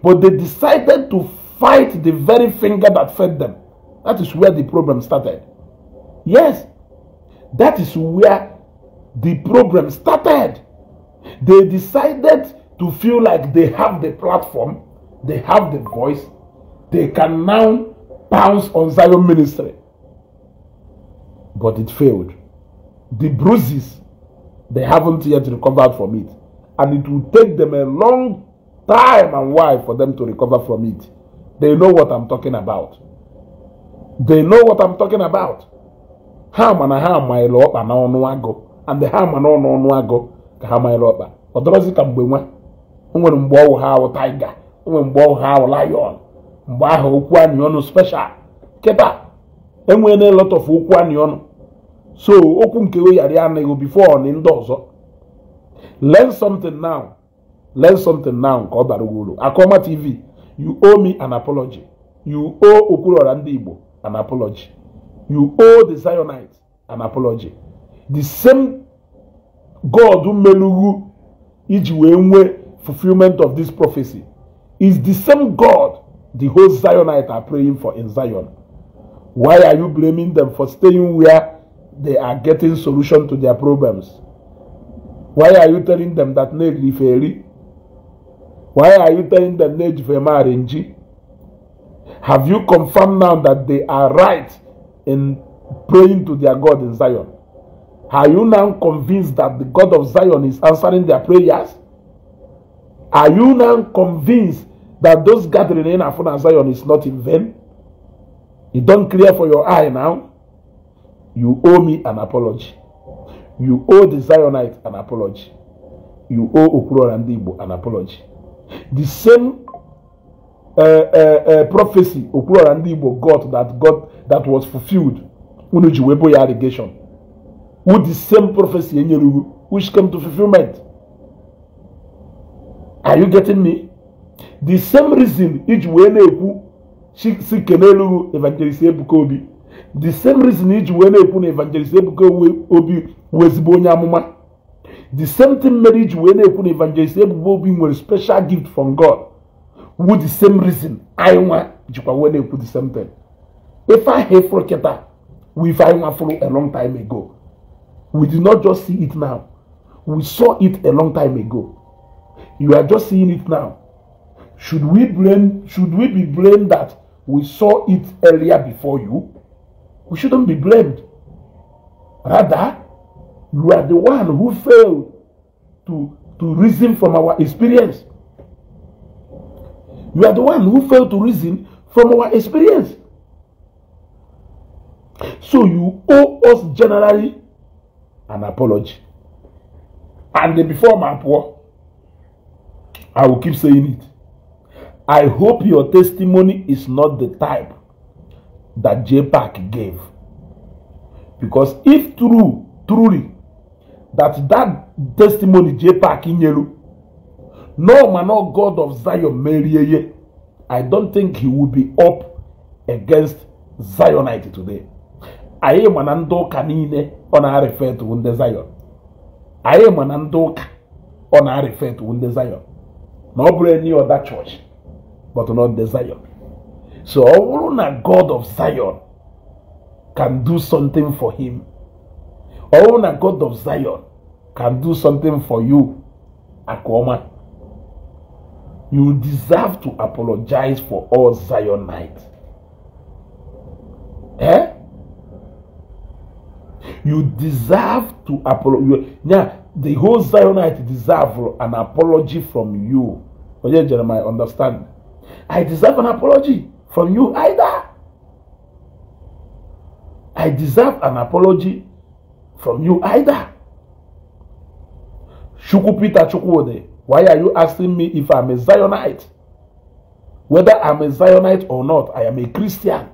But they decided to fight the very finger that fed them. That is where the problem started. Yes, that is where the problem started. They decided to feel like they have the platform, they have the voice, they can now pounce on Zion Ministry. But it failed. The bruises, they haven't yet recovered from it. And it will take them a long time and while for them to recover from it. They know what I'm talking about. They know what I'm talking about. Ha mana ha maịlụ ọkpa na ọnụ agụ, and ha ma na ọnụ agụ ka ha maịlụ ọkpa. Ọ dọrọzi ka mgbe nwa o nwere mgbe ọwụ ha awụ tiger, o nwere mgbe ọwụ ha awụ lion, mgbe ahụ okwu anyị ọnụ special. Kịta enwere a lot of okwu anyị ọnụ. So okwu nke we yari anaghị before na ndị ọzọ. Learn something now. Learn something now ka ọ bara uru. Akoma TV, you owe me an apology. You owe Okwuluora Ndị Igbo an apology. You owe the Zionites an apology. The same God who melugu iji wee nwee fulfillment of this prophecy is the same God the whole Zionites are praying for in Zion. Why are you blaming them for staying where they are getting solution to their problems? Why are you telling them that na-eriferi? Why are you telling them na-ejifemarinji? Have you confirmed now that they are right in praying to their God in Zion? Are you now convinced that the God of Zion is answering their prayers? Are you now convinced that those gathering in Afuna Zion is not in vain? It don't clear for your eye now. You owe me an apology. You owe the Zionite an apology. You owe Okwuluora Ndị Igbo an apology. The same prophecy Okwuluora Ndị Igbo got that was fulfilled. Unu ji webo ya allegation. With the same prophecy which came to fulfillment. Are you getting me? The same reason iji wee na-ekwu si kenelu Evangelist Ebuka Obi. The same reason iji wee na-ekwu na Evangelist Ebuka Obi wụ ezigbo onye amụma. The same thing mere iji wee na-ekwu na Evangelist Ebuka Obi nwere special gift from God. With the same reason anyị nwa jikwa wee na-ekwu the same thing. If I hate for keta, we find one follow a long time ago. We did not just see it now. We saw it a long time ago. You are just seeing it now. Should we be blamed that we saw it earlier before you? We shouldn't be blamed. Rather, you are the one who failed to reason from our experience. You are the one who failed to reason from our experience. So you owe us generally an apology. And before my poor, I will keep saying it. I hope your testimony is not the type that JPAC gave. Because if truly, that testimony JPAC inyelu, no man, no God of Zion, Mary, I don't think he will be up against Zionite today. I am an ụka niile ọ na-refer to ndị Zion. I am an ụka ọ na-refer to ndị Zion. Na ọ bụrụ any other church, but not the Zion. So ọ bụrụ na God of Zion can do something for him, ọ bụrụ na God of Zion can do something for you, Akoma, you deserve to apologize for all Zionites. Eh? You deserve to apologize. Yeah, the whole Zionite deserve an apology from you. Oh, Jeremiah, understand? I deserve an apology from you either. I deserve an apology from you either. Chukwu Peter Chukwuode, why are you asking me if I'm a Zionite? Whether I'm a Zionite or not, I am a Christian.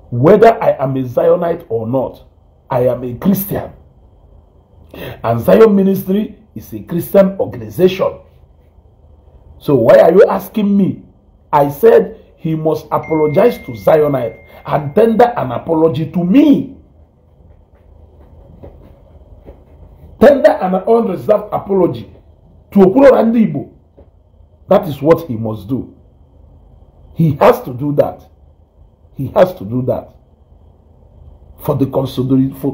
Whether I am a Zionite or not, I am a Christian. And Zion Ministry is a Christian organization. So why are you asking me? I said he must apologize to Zionite and tender an apology to me. Tender an unreserved apology to Okwuluora ndị Igbo. That is what he must do. He has to do that. He has to do that for the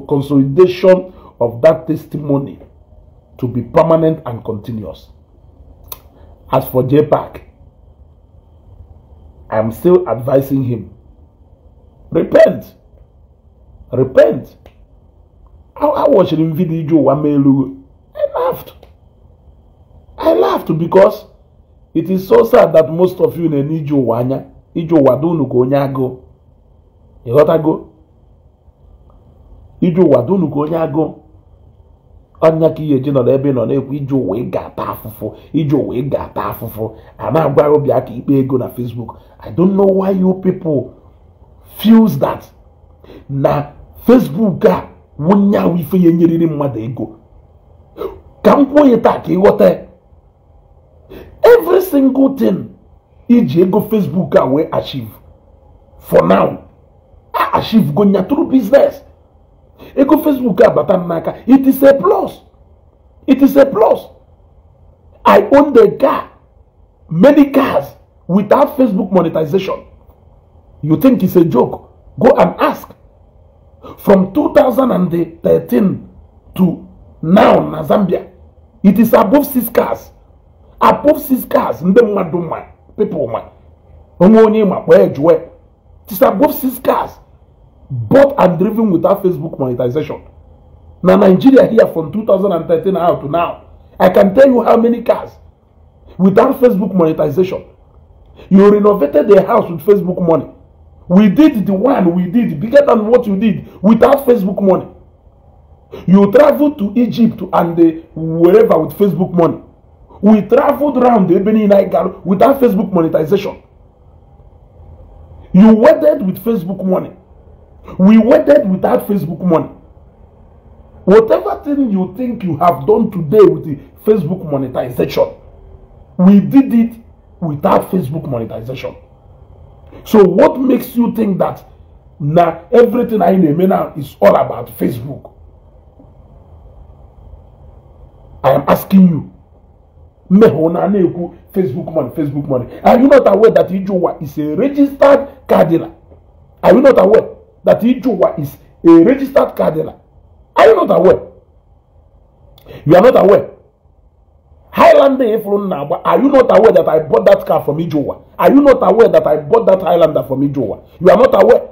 consolidation of that testimony to be permanent and continuous. As for JPAC, I am still advising him, repent. Repent. I watched him video. I laughed. I laughed because it is so sad that most of you na ije anya ije ụwa dunu ka onye agụụ. Ịghọtago? Ije ụwa dunu ka onye agụụ. Ọnya ka ihe eji nọ n'ebe ị nọ na-ekwu ije ụwa ị ga-ata afụfụ, ije ụwa ị ga-ata afụfụ. A na-agwa obi aka ikpe ego na Facebook. I don't know why you people feels that na Facebook a wụnye ahụ ife ya enyeriri mmadụ ego. Ka m kwuo ya taa ka ịghọta. Every single thing iji ego Facebook a wee achieve for now, a achieve go nya through business. Ego Facebook a bata m n'aka, it is a plus. It is a plus. I own the car, many cars, without Facebook monetization. You think it's a joke? Go and ask. From 2013 to now na Zambia, it is above 6 cars. Above 6 cars. Ndị mmadụ ma, people ma. Onwe onye ma kpọọ ejue. It is above 6 cars bought and driven without Facebook monetization. Now Nigeria here from 2013 out to now, I can tell you how many cars without Facebook monetization. You renovated the house with Facebook money. We did the one we did bigger than what you did without Facebook money. You traveled to Egypt and wherever with Facebook money. We traveled round the Ebony Niger without Facebook monetization. You wedded with Facebook money. We wedded without Facebook money. Whatever thing you think you have done today with the Facebook monetization, we did it without Facebook monetization. So what makes you think that now everything I name now is all about Facebook? I am asking you. Facebook money, Facebook money. Are you not aware that Ijowa is a registered car dealer? Are you not aware that Ijowa is a registered car dealer? Are you not aware? You are not aware. Highlander, are you not aware that I bought that car from Ijowa? Are you not aware that I bought that Highlander from Ijowa? You are not aware.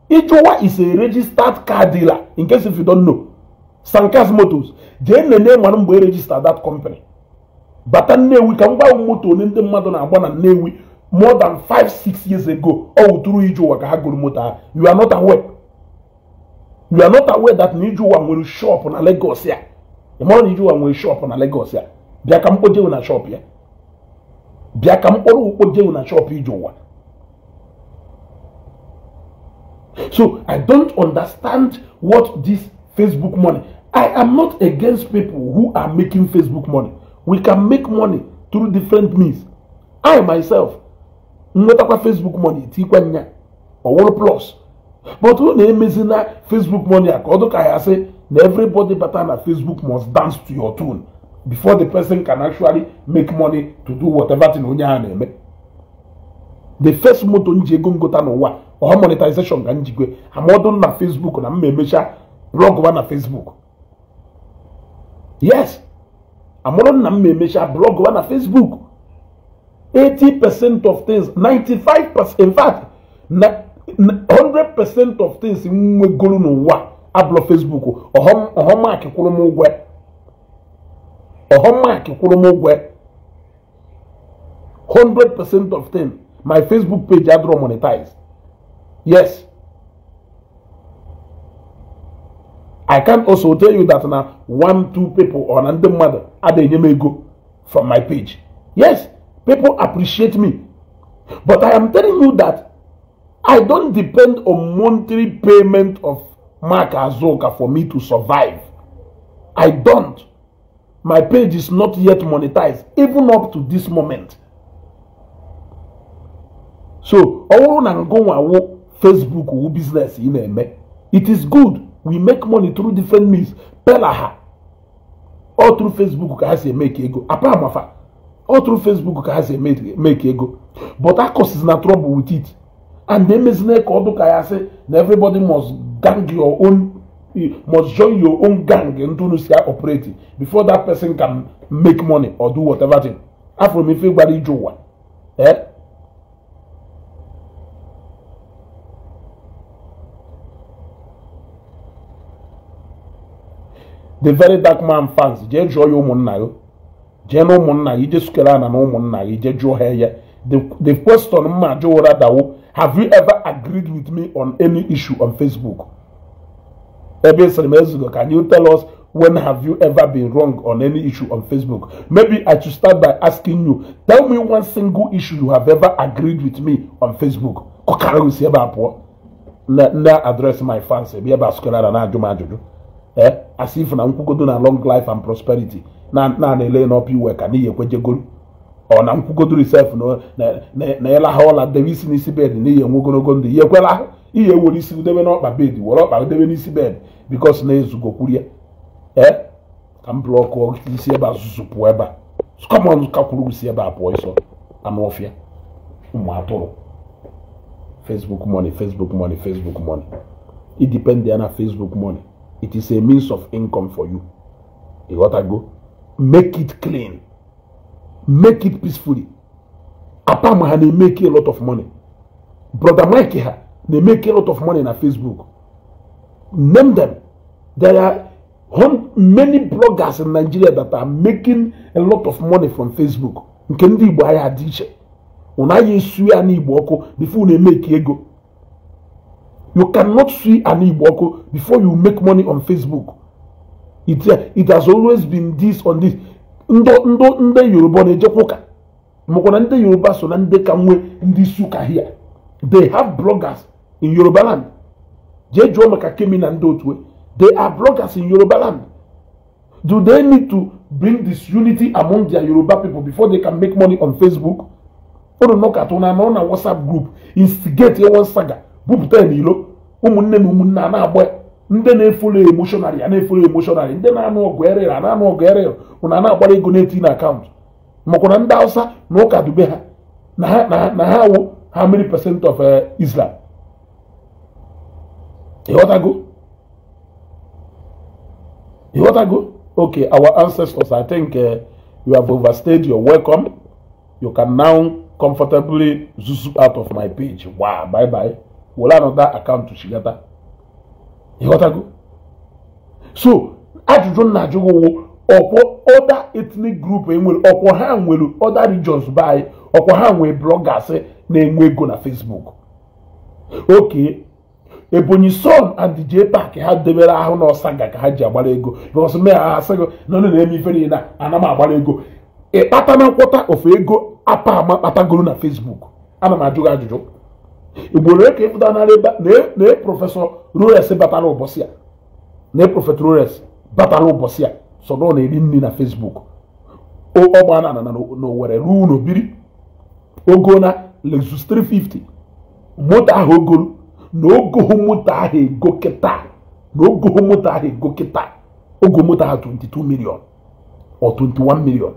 Ijowa is a registered car dealer. In case if you don't know. Sankas Motors. They name one register that company. But we can buy motor ndị mmadụ na-agba na Nnewi more than 5-6 years ago. Oh, through Ijowa ka ha goro moto. You are not aware. You are not aware that Ijowa nwere shop na Lagos ya. The Ijowa nwere shop na Lagos ya. Bịa ka mkpoje na shop ya. Bịa ka mkpọrọ ukpoje na shop Ijowa. So I don't understand what this Facebook money. I am not against people who are making Facebook money. We can make money through different means. I myself, nwetakwa Facebook money, tikwa nya, or plus. But when na Facebook money, I say, everybody but na Facebook must dance to your tune before the person can actually make money to do whatever thing onye a na-eme. The first moto nji ego ngota n'ụwa, or monetization ka njikwe, amọdụ na Facebook na mmemecha blog na Facebook. Yes. Amọdụ na mmemecha blog na Facebook. 80% of things, 95%, in fact, 100% of things nwegolu n'ụwa abụlọ Facebook. Ọhọmak kwụrụ m ụgwọ. Ọhọmak kwụrụ m ụgwọ. 100% of things. My Facebook page adịrọ monetized. Yes. I can also tell you that now 1-2 people or ndị mmadụ adịghị enye m ego from my page. Yes, people appreciate me. But I am telling you that I don't depend on monthly payment of Mark Azoka for me to survive. I don't. My page is not yet monetized, even up to this moment. So, all na go Facebook or business in a. It is good. We make money through different means. Pelaha. All through Facebook ka ha si eme ka ego. Apa amafa. All through Facebook ka ha si eme ka ego. But that causes na trouble with it. And emezina ka ọdụ ka ya sị na everybody must gang your own, must join your own gang ndị unu si operate before that person can make money or do whatever thing. Afro m ife gbara ije ụwa. Eh? The very dark man fans, jee jụọ ya ụmụnna ya. Jee na ụmụnna ya, ije sukere ana na ụmụnna ya, ije jụọ ha ya. The question mma jụwara dawo, have you ever agreed with me on any issue on Facebook? Ebe sịrị m ezugo, can you tell us when have you ever been wrong on any issue on Facebook? Maybe I should start by asking you, tell me one single issue you have ever agreed with me on Facebook. Kọkara osi ebe a pụọ. Na address my fans, ebe ebe asụkara na ajụ m ajụjụ. Eh? As if na nkwugodo na long life and prosperity na na-ele n'ọpụ iwe ka n'ihi ekwejegoro. Ọ na nkwugodo self na ịlaha ụla debe isi n'isi bed n'ihi enwe ogologo ndụ. Ihe ekwela ihe ewere isi debe n'ọkpa bed, were ọkpa debe n'isi bed because na-ezugo kwuru ya. Eh? Ka m blọkụ isi ebe a zụzụ pụọ ebe a. Come on, ka kwuru isi ebe a pụọ ịsọ anụ ọfịa ụmụ atụrụ. Facebook money, Facebook money, Facebook money. It depends on Facebook money. It is a means of income for you. You gotta go. Make it clean. Make it peacefully. Apama ha they make a lot of money. Brother Mike ha they make a lot of money na Facebook. Name them. There are many bloggers in Nigeria that are making a lot of money from Facebook. Nke ndị Igbo anyị adị iche. Una ye sue an Igbo ọkụ before they make ego. You cannot sue an Igbo ọkụ before you make money on Facebook. It has always been this on this. Ndị Yoruba na-ejekwa ụka. Makwa na ndị Yoruba so na ndị ka nwe ndị isi ụka here. They have bloggers in Yoruba land. Jee jụọ maka Kemi na ndị otu. They are bloggers in Yoruba land. Do they need to bring this unity among their Yoruba people before they can make money on Facebook? Unu nọkata na nọ na WhatsApp group instigate one saga bupụta n'ilo ụmụnne na ụmụnne a na-agba ndị na-efolo emotionally a na-efolo emotionally ndị na-anụ ọgụ erere a na-anụ ọgụ erere unu a na-agbara ego na-eti na akaụntụ makwa na ndị Hausa na ụka dube ha na ha wụ how many percent of Islam. Ịghọtago? Ịghọtago? Okay, our ancestors, I think you have overstayed your welcome. You can now comfortably zuzu out of my page. Wow, bye bye. We'll another account to Shigata. Ịghọtago? So, ajụjụ na ajụgụ ọkwọ other ethnic group enwere ọkwọ ha nwere other regions by ọkwọ ha nwere bloggers na-enwe ego na Facebook. Okay, Ebonyi Son and the J-Park ha debere ahụ na ọsaga ka ha ji agbara ego because me ha asịghị na ọ na-eme ife niile ana m agbara ego. Ịkpata na nkwọta ofe ego apa ama kpatagoro na Facebook. Ana m ajụ gị ajụjụ. Igboro ka ịfụta na na prọfesọ Rores batara ụbọchị a na prọfesọ Rores batara ụbọchị a so na ọ na-eri nri na Facebook. Ọgba na na n'Owerri ruo n'Obiri ogo na Lexus 350 moto ahụ ogoro na ogoho moto ahụ ego kịta na ogoho moto ahụ ego kịta ogo moto ahụ 22 million or 21 million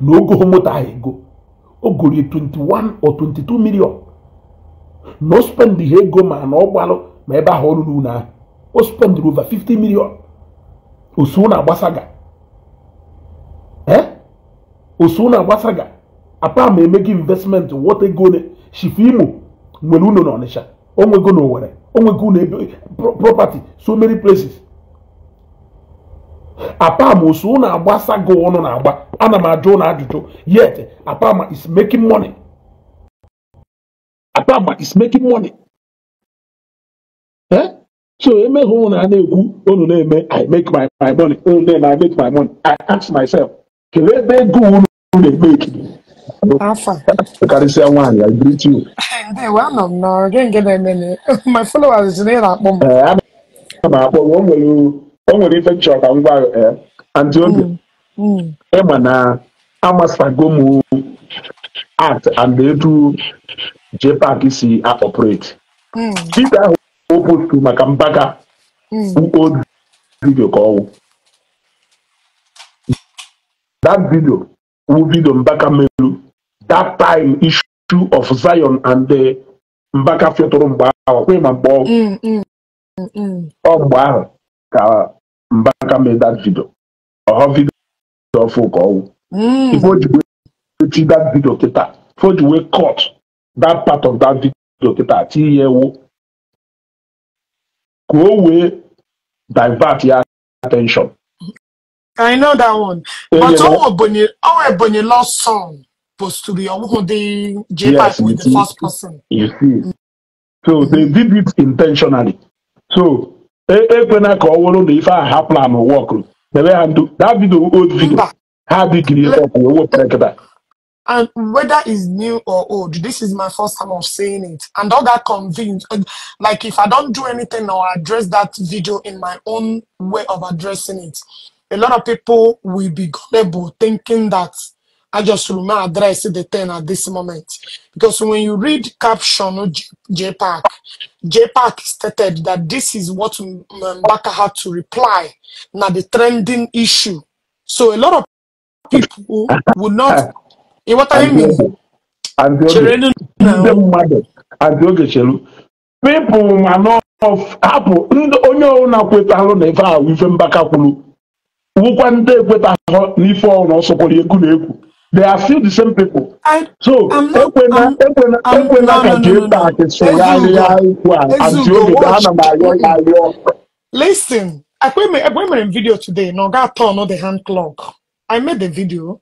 na ogoho moto ahụ ego ogoro 21 or 22 million na o spend ihe ego ma na ọ gbalụ ma ebe ahụ ọrụrụ unu ahụ o spend over 50 million osu na agbasaga osu na agbasaga apa ma emegi investment what ego ne Chief Imo nwere unu na Onitsha onwego na Owerri onwego unu ebe property so many places apa ma osu na agbasaga ọnụ na agba ana m ajụ na ajụjụ yet Apama is making money. Apama is making money. Eh? So eme hu na na-ekwu unu na-eme I make my money. Unu na-eme I make my money. I ask myself, kedu ebe ego unu na-emeki? Alpha. Karịsịa nwaanyị, I greet you. Ndewo, anọ m n'ọrụ gị nke na-eme my followers na akpọ m. Ana m akpọ o nwere ife nchọ ka m gwa Aunty Oge. Ịma na amasago m art and etu J-Park si operate. Peter ahụ o postu maka Mbaka old video ka ọwụ. That video wụ video Mbaka melu that time, issue of Zion and the Mbaka fịọtụrụ mgbe ahụ, kwe ma mgbe ọ ọ mgbe ahụ ka Mbaka mee that video. Ọhọ video ọfụ ka ọwụ ife o ji wee ti that video kịta, ife o ji wee cut that part of that video kịta ti ya ewu ka o wee divert ya attention. I know that one. But enyela all Ebonyi lost song post to be the J Yes, Pipe you with the see, first person. You see. So they did it intentionally. So ekwena ka ọ wụrụ na ife a ha plan work debe ha ndụ that video, old video Mba. Ha dị create up wee wepụta kịta. And whether it's new or old, this is my first time of saying it. And I got convinced. And, like, if I don't do anything or address that video in my own way of addressing it, a lot of people will be gullible, thinking that I just will not address the thing at this moment. Because when you read caption of JPAC, JPAC stated that this is what Mbaka had to reply. Now the trending issue. So a lot of people would not. You what I Aunty mean? Oge, Aunty Oge, Chere ndị now. mmadụ, Aunty Oge, chelu people ma nọ hapụ ndị onye ọbụla kwetalụ na ife ahụ ife Mbaka kwuru wụkwa ndị ekwetahụ n'ife ọbụla ọsọkwara ekwu na ekwu, they are still the same people. I So I'm not ekwena I'm ekwena I'm ekwena no ka no no no no. JPAC sụgharịa Ezugo. okwu a, Aunty Ezugo, Oge, watch. ana m ayọ ya ayọ. Listen, I made a video today. No, got turn on the hand clock. I made the video.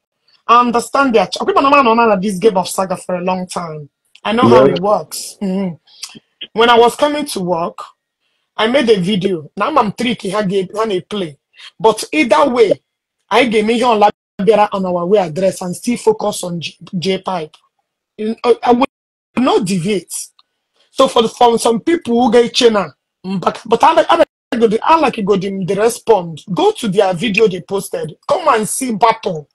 I understand that. I on this game of saga for a long time. I know how it works. When I was coming to work, I made a video. Now I'm tricky when I play. But either way, I gave me on Labiera on our way address and still focus on J Pipe. I will not deviate. So for some people who get chena, but I like go them they respond. Go to their video they posted. Come and see battle.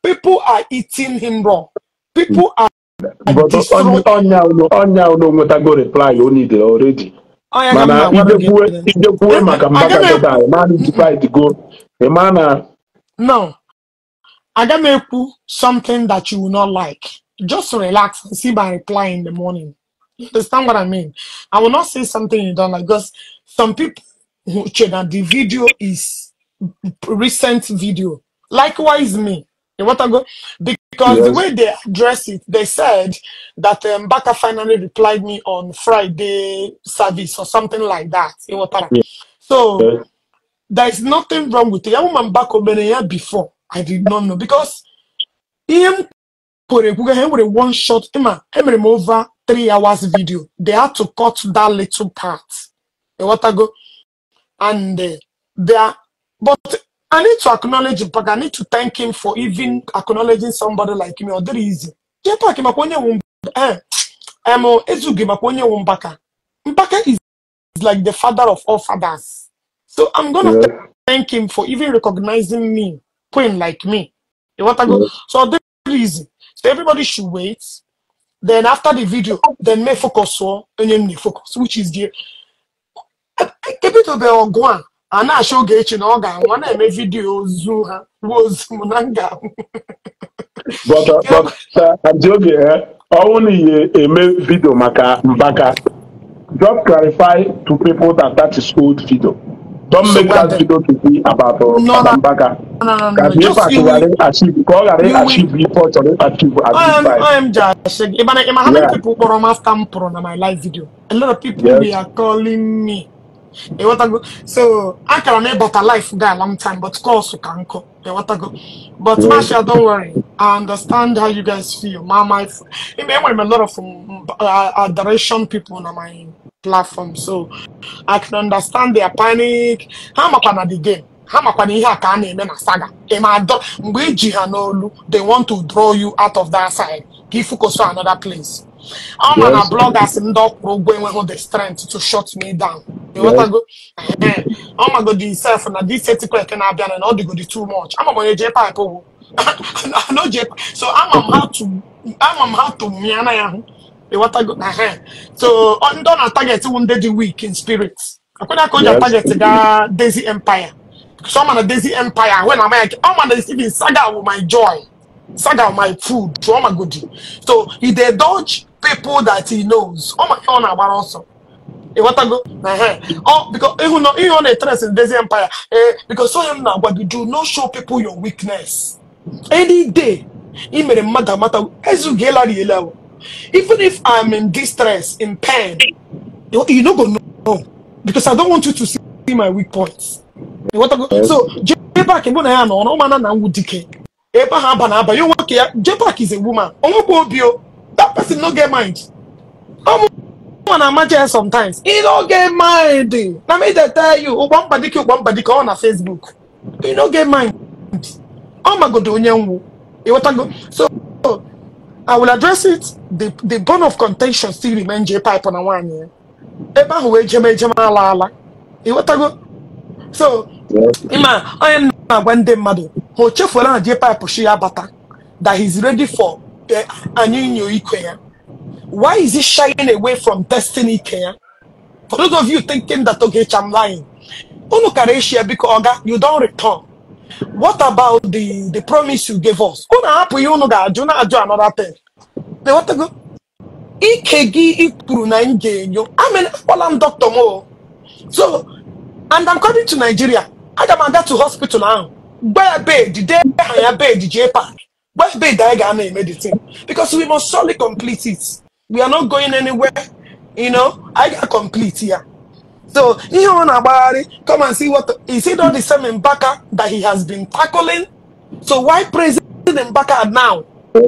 People are eating him raw. People are But destroying. Onya unu nwetago reply o need already. I am Mana na ijekwuwe ijekwuwe maka Mbaka Aga m kịta ịma na divide go ịma na No, aga m ekwu something that you will not like. Just relax and see my reply in the morning. You understand what I mean? I will not say something you don't like because some people who say that the video is recent video. Likewise, me. You want to go? Because the way they address it, they said that Mbaka finally replied me on Friday service or something like that. You want to- So there is nothing wrong with it. Ya Mbaka obere ya before. I did not know because ihe m kwere ekwu ha nwere one shot ịma emere m over 3 hours video. They had to cut that little part. You want to go? And they are, but I need to acknowledge Mbaka. I need to thank him for even acknowledging somebody like me. Ọ dịrị easy. JPAC makwa onye wu Ezugi makwa onye wu Mbaka. Mbaka is like the father of all fathers. So I'm gonna thank him for even recognizing me, queen like me. You want to go? So ọ dịrị easy. So everybody should wait. Then after the video, then may focus on onye m na-focus, which is the ebidobe ọgụ a a na-achọ Ogechi na ọ ga-anwụ a na-eme video ozu ha ruo ozu m na m ga-anwụ. But Aunty Oge, ọnwụ na ihe eme video maka Mbaka, just clarify to people that that is old video. Don't make Nsogbu that adịghị. video to be about No, no, Mbaka. no, no, Ka no. Just JPAC you will ghara achieve ka ọ ghara you will achieve ife ọ chọrọ achieve at this time. I am just ịma how many people kpọrọ m after m pụrụ na my live video? A lot of people were calling me. Ịghọtago? So akara m ịbata life guy a long time, but calls ka nkụ. Ịghọtago? But Marshall, don't worry. I understand how you guys feel. My enwere m a lot of adoration people na my platform, so I can understand their panic. Ha makwa na the game. Ha makwa na ihe a ka a na-eme na saga. Ịma adọ mgbe eji ha n'olu, they want to draw you out of that side ka i focus on another place. Ọ ma na bloggers ndị ọkwụrụ ụgwọ enweghị the strength to shut me down. Ịghọtago? Ehe. Ọ magodi self na this earthquake na-abịa na ọ dịgodi too much. Ama m onye J-Pipe wụ. No J. So ama m how to mịa na ya ahụ. Ịghọtago? Ehe. So ndị ọ na-target wụ ndị dị weak in spirit. Akwụna ka o ji target gaa Daisy Empire. Some on the Daisy Empire when I'm like, oh man, even saga with my joy, saga with my food, oh my goodie. So he they dodge people that he knows. Oh my God, about also. What I go? Oh, because you know you on a trust in Daisy Empire. Because so him now, but you do not show people your weakness. Any day, he made a matter. Even if I'm in distress, in pain, you not gonna know because I don't want you to see my weak points. So J-Pack J-Pack is a woman. That person no get mind. Sometimes he don't get mind. Let me tell you, one on Facebook. He don't get mind. Oh my God, so I will address it. The bone of contention still remains J-Pipe on 1 year. So, Ima, I am not when they mad. Who chefuela J-Pipe she that he's ready for anyinyo ike. Why is he shying away from destiny care? For those of you thinking that okay, I'm lying. Unu kareshia biko oga, you don't return. What about the promise you gave us? Unu hapu you unu ga aju na aju another thing. They want to go. Ike gi ikuru na ngenyo. I mean, I'm Dr. Mo. So, and I'm coming to Nigeria. I am go to hospital now. Where bed the day I bed the J Park. Where bed I ga na medicine because we must surely complete it. We are not going anywhere, you know. I got complete here. So here on Abari, come and see what is it not the same Mbaka that he has been tackling? So why praising Mbaka now? He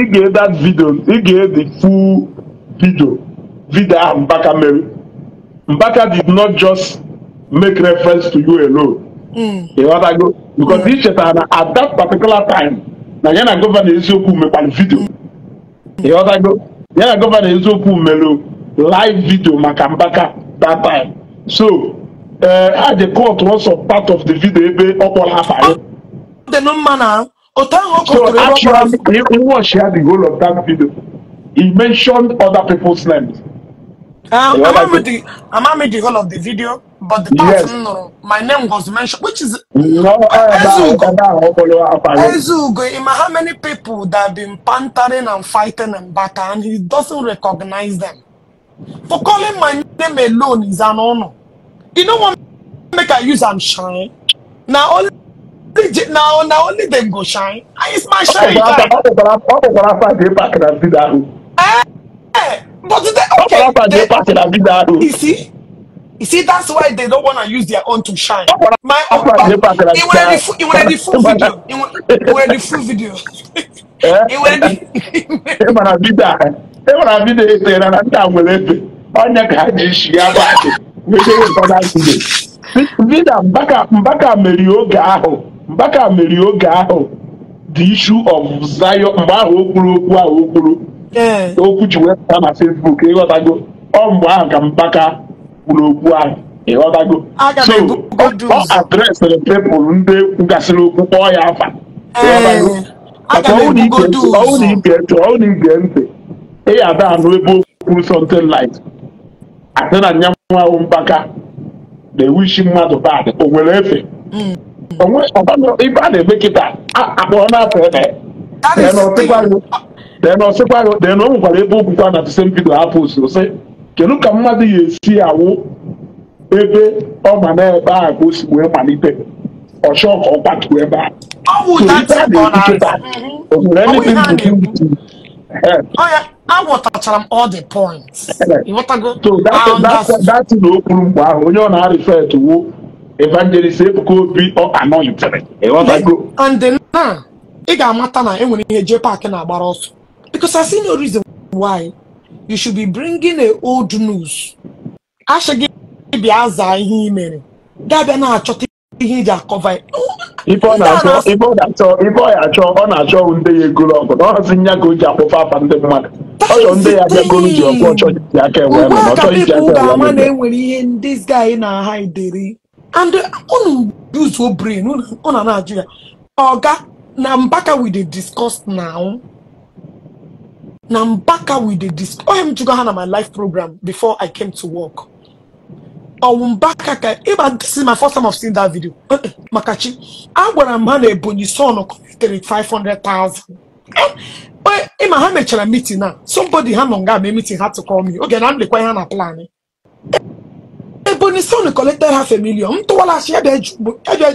gave that video, he gave the full video. Video Mbaka Mary. Mbaka did not just make reference to you alone. You know what I go? Because each at that particular time, na yana governor Eziokwu mekwara video. You know what I go? Yana governor Eziokwu melu live video maka Mbaka that time. So at the court was a part of the video ebe ọkpọrọ afa. The no man. So actually, he was shared the whole of that video. He mentioned other people's names. I'm not the whole of the video, but the part, yes. No, my name was mentioned, which is no, Ezugo. How many people that have been pantering and fighting and back, and he doesn't recognize them. For calling my name alone is an honor. You know what? Make I use and shine. Now only now only them go shine. It's my shine. But they, okay, you see, that's why they don't want to use their own to shine. My own, you want the full video. You want the full video. You want the the issue of Zion. Okwu ji wepụta na Facebook, ịghọtago, ọ mgbe ahụ ka Mbaka kwuru okwu ahụ, ịghọtago. So ọ adresịrị people ndị kwugasịrị okwu kpọọ ya afa, ịghọtago. Maka ọwụ na ige ntị, ị ya ada anụ ebe o kwuru something like asị na nyanwụ ahụ Mbaka na-ewishi mmadụ bad, o nwere efe. Ibe a na-eme kịta akpọrọ n'afọ ebe. Then o nwekwara ebe okwukwa na the same video ha post sị kedu ka mmadụ ya esi awụ ebe ọ ma na ebe a ka o si wee malite ọchọ ka ọ kwatuo ebe a. Aghọtachara m all the points. So that na o kwuru mgbe ahụ onye ọ na-refer to wo Evangelist Ebuka Obi ọ anointed. And then now ị ga-amata na enwere ihe J-Park na-agbara ọsọ. Because I see no reason why you should be bringing a old news. Ashagi bịa ihe mere. Ga-abịa na-achọta ihe iji akọva. Ife ọ na-achọ ndị ya egoro ọgụ na ọhazi nya ka o ji akpọfa afa ndị mmadụ. Ọ chọrọ ndị ya bịagoro ji ọgụ ọchọ ji aka enwe eme na ọchọ iji aka enwe eme. Enwere ihe this guy na-hideri. And unu use your brain, unu na-ajụ ya. Oga na Mbaka we dey discuss now. Na Mbaka we dey discuss. Oh, I'm to go on my live program before I came to work. Ọwụ Mbaka ka ịba. This is my first time of seeing that video. Makachi, agwara m ha na Ebonyi son collected 500,000. Ịma ha mechara meeting na somebody ha nọ nga mee meeting had to call me. Oge na m lekwa ihe ha na plan. Ebonyi son collected half a million. M tụwala ya bịa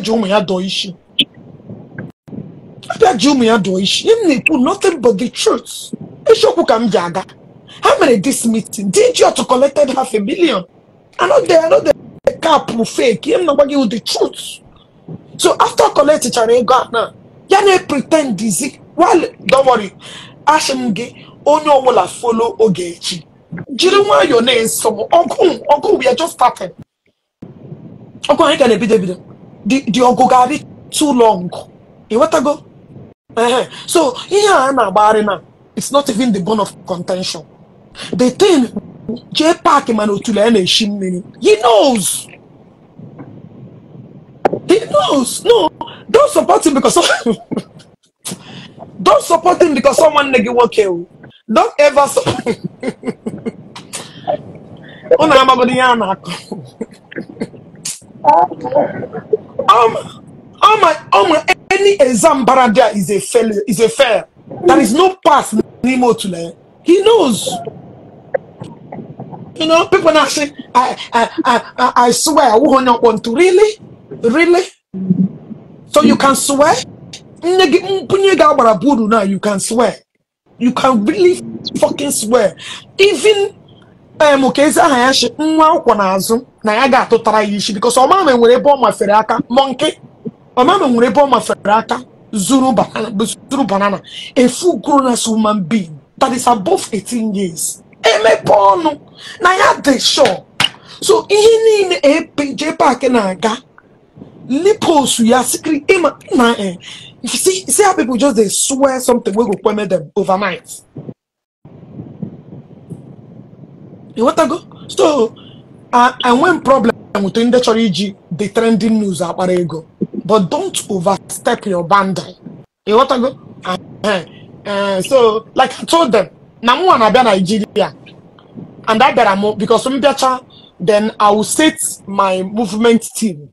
ji ụmụ ya dọọ isi. Abịa ji ụmụ ya dọọ isi. M na-ekwu nothing but the truth. Isiokwu ka m ji aga. Ha mere this meeting. DJ Otu collected half a million. I know the cap fake. I'm not giving you the truth. So after collecting ego na, ya na pretend dizi. Well, don't worry. Asị m gị onye ọbụla follow Ogechi. Jiri nwayọọ na-eso m. Ọgụ we are just starting. Ọgụ anyị ga na-ebido ebido. The ọgụ ga-adị too long. Ịghọtago? So ihe a na-agbagharị na, it's not even the bone of contention. The thing, J Park man otule ya na-eshi mmiri. He knows. He knows. No, don't support him because don't support him because someone nigga nwoke o. Don't ever support. Unu amabodi ya na-akọ. Any exam bara there is a failure, is a fail. There is no pass n'ime otule. He knows. You know, people now say, I swear, who not want to really? Really? So you can swear? Now you can swear. You can really fucking swear. Even okay, na ya ga-atụtara ya isi because ọmama nwere ebe ọ mafere aka monkey. Ọmama nwere ebe ọ mafere aka zuru banana. A full grown ass human being that is above 18 years. Emepe ọnụ na ya dị sure. So ihe niile APJ Park na-aga lipos ya secret ịma na you see how people just they swear something wey go permit them overnight. You want to go? So I went problem with ndị chọrọ iji the trending news akpara ego, but don't overstep your boundary. You want to go? So like I told them, na mụ na-abịa Nigeria and I bịara mụ because m bịacha, then I will set my movement team.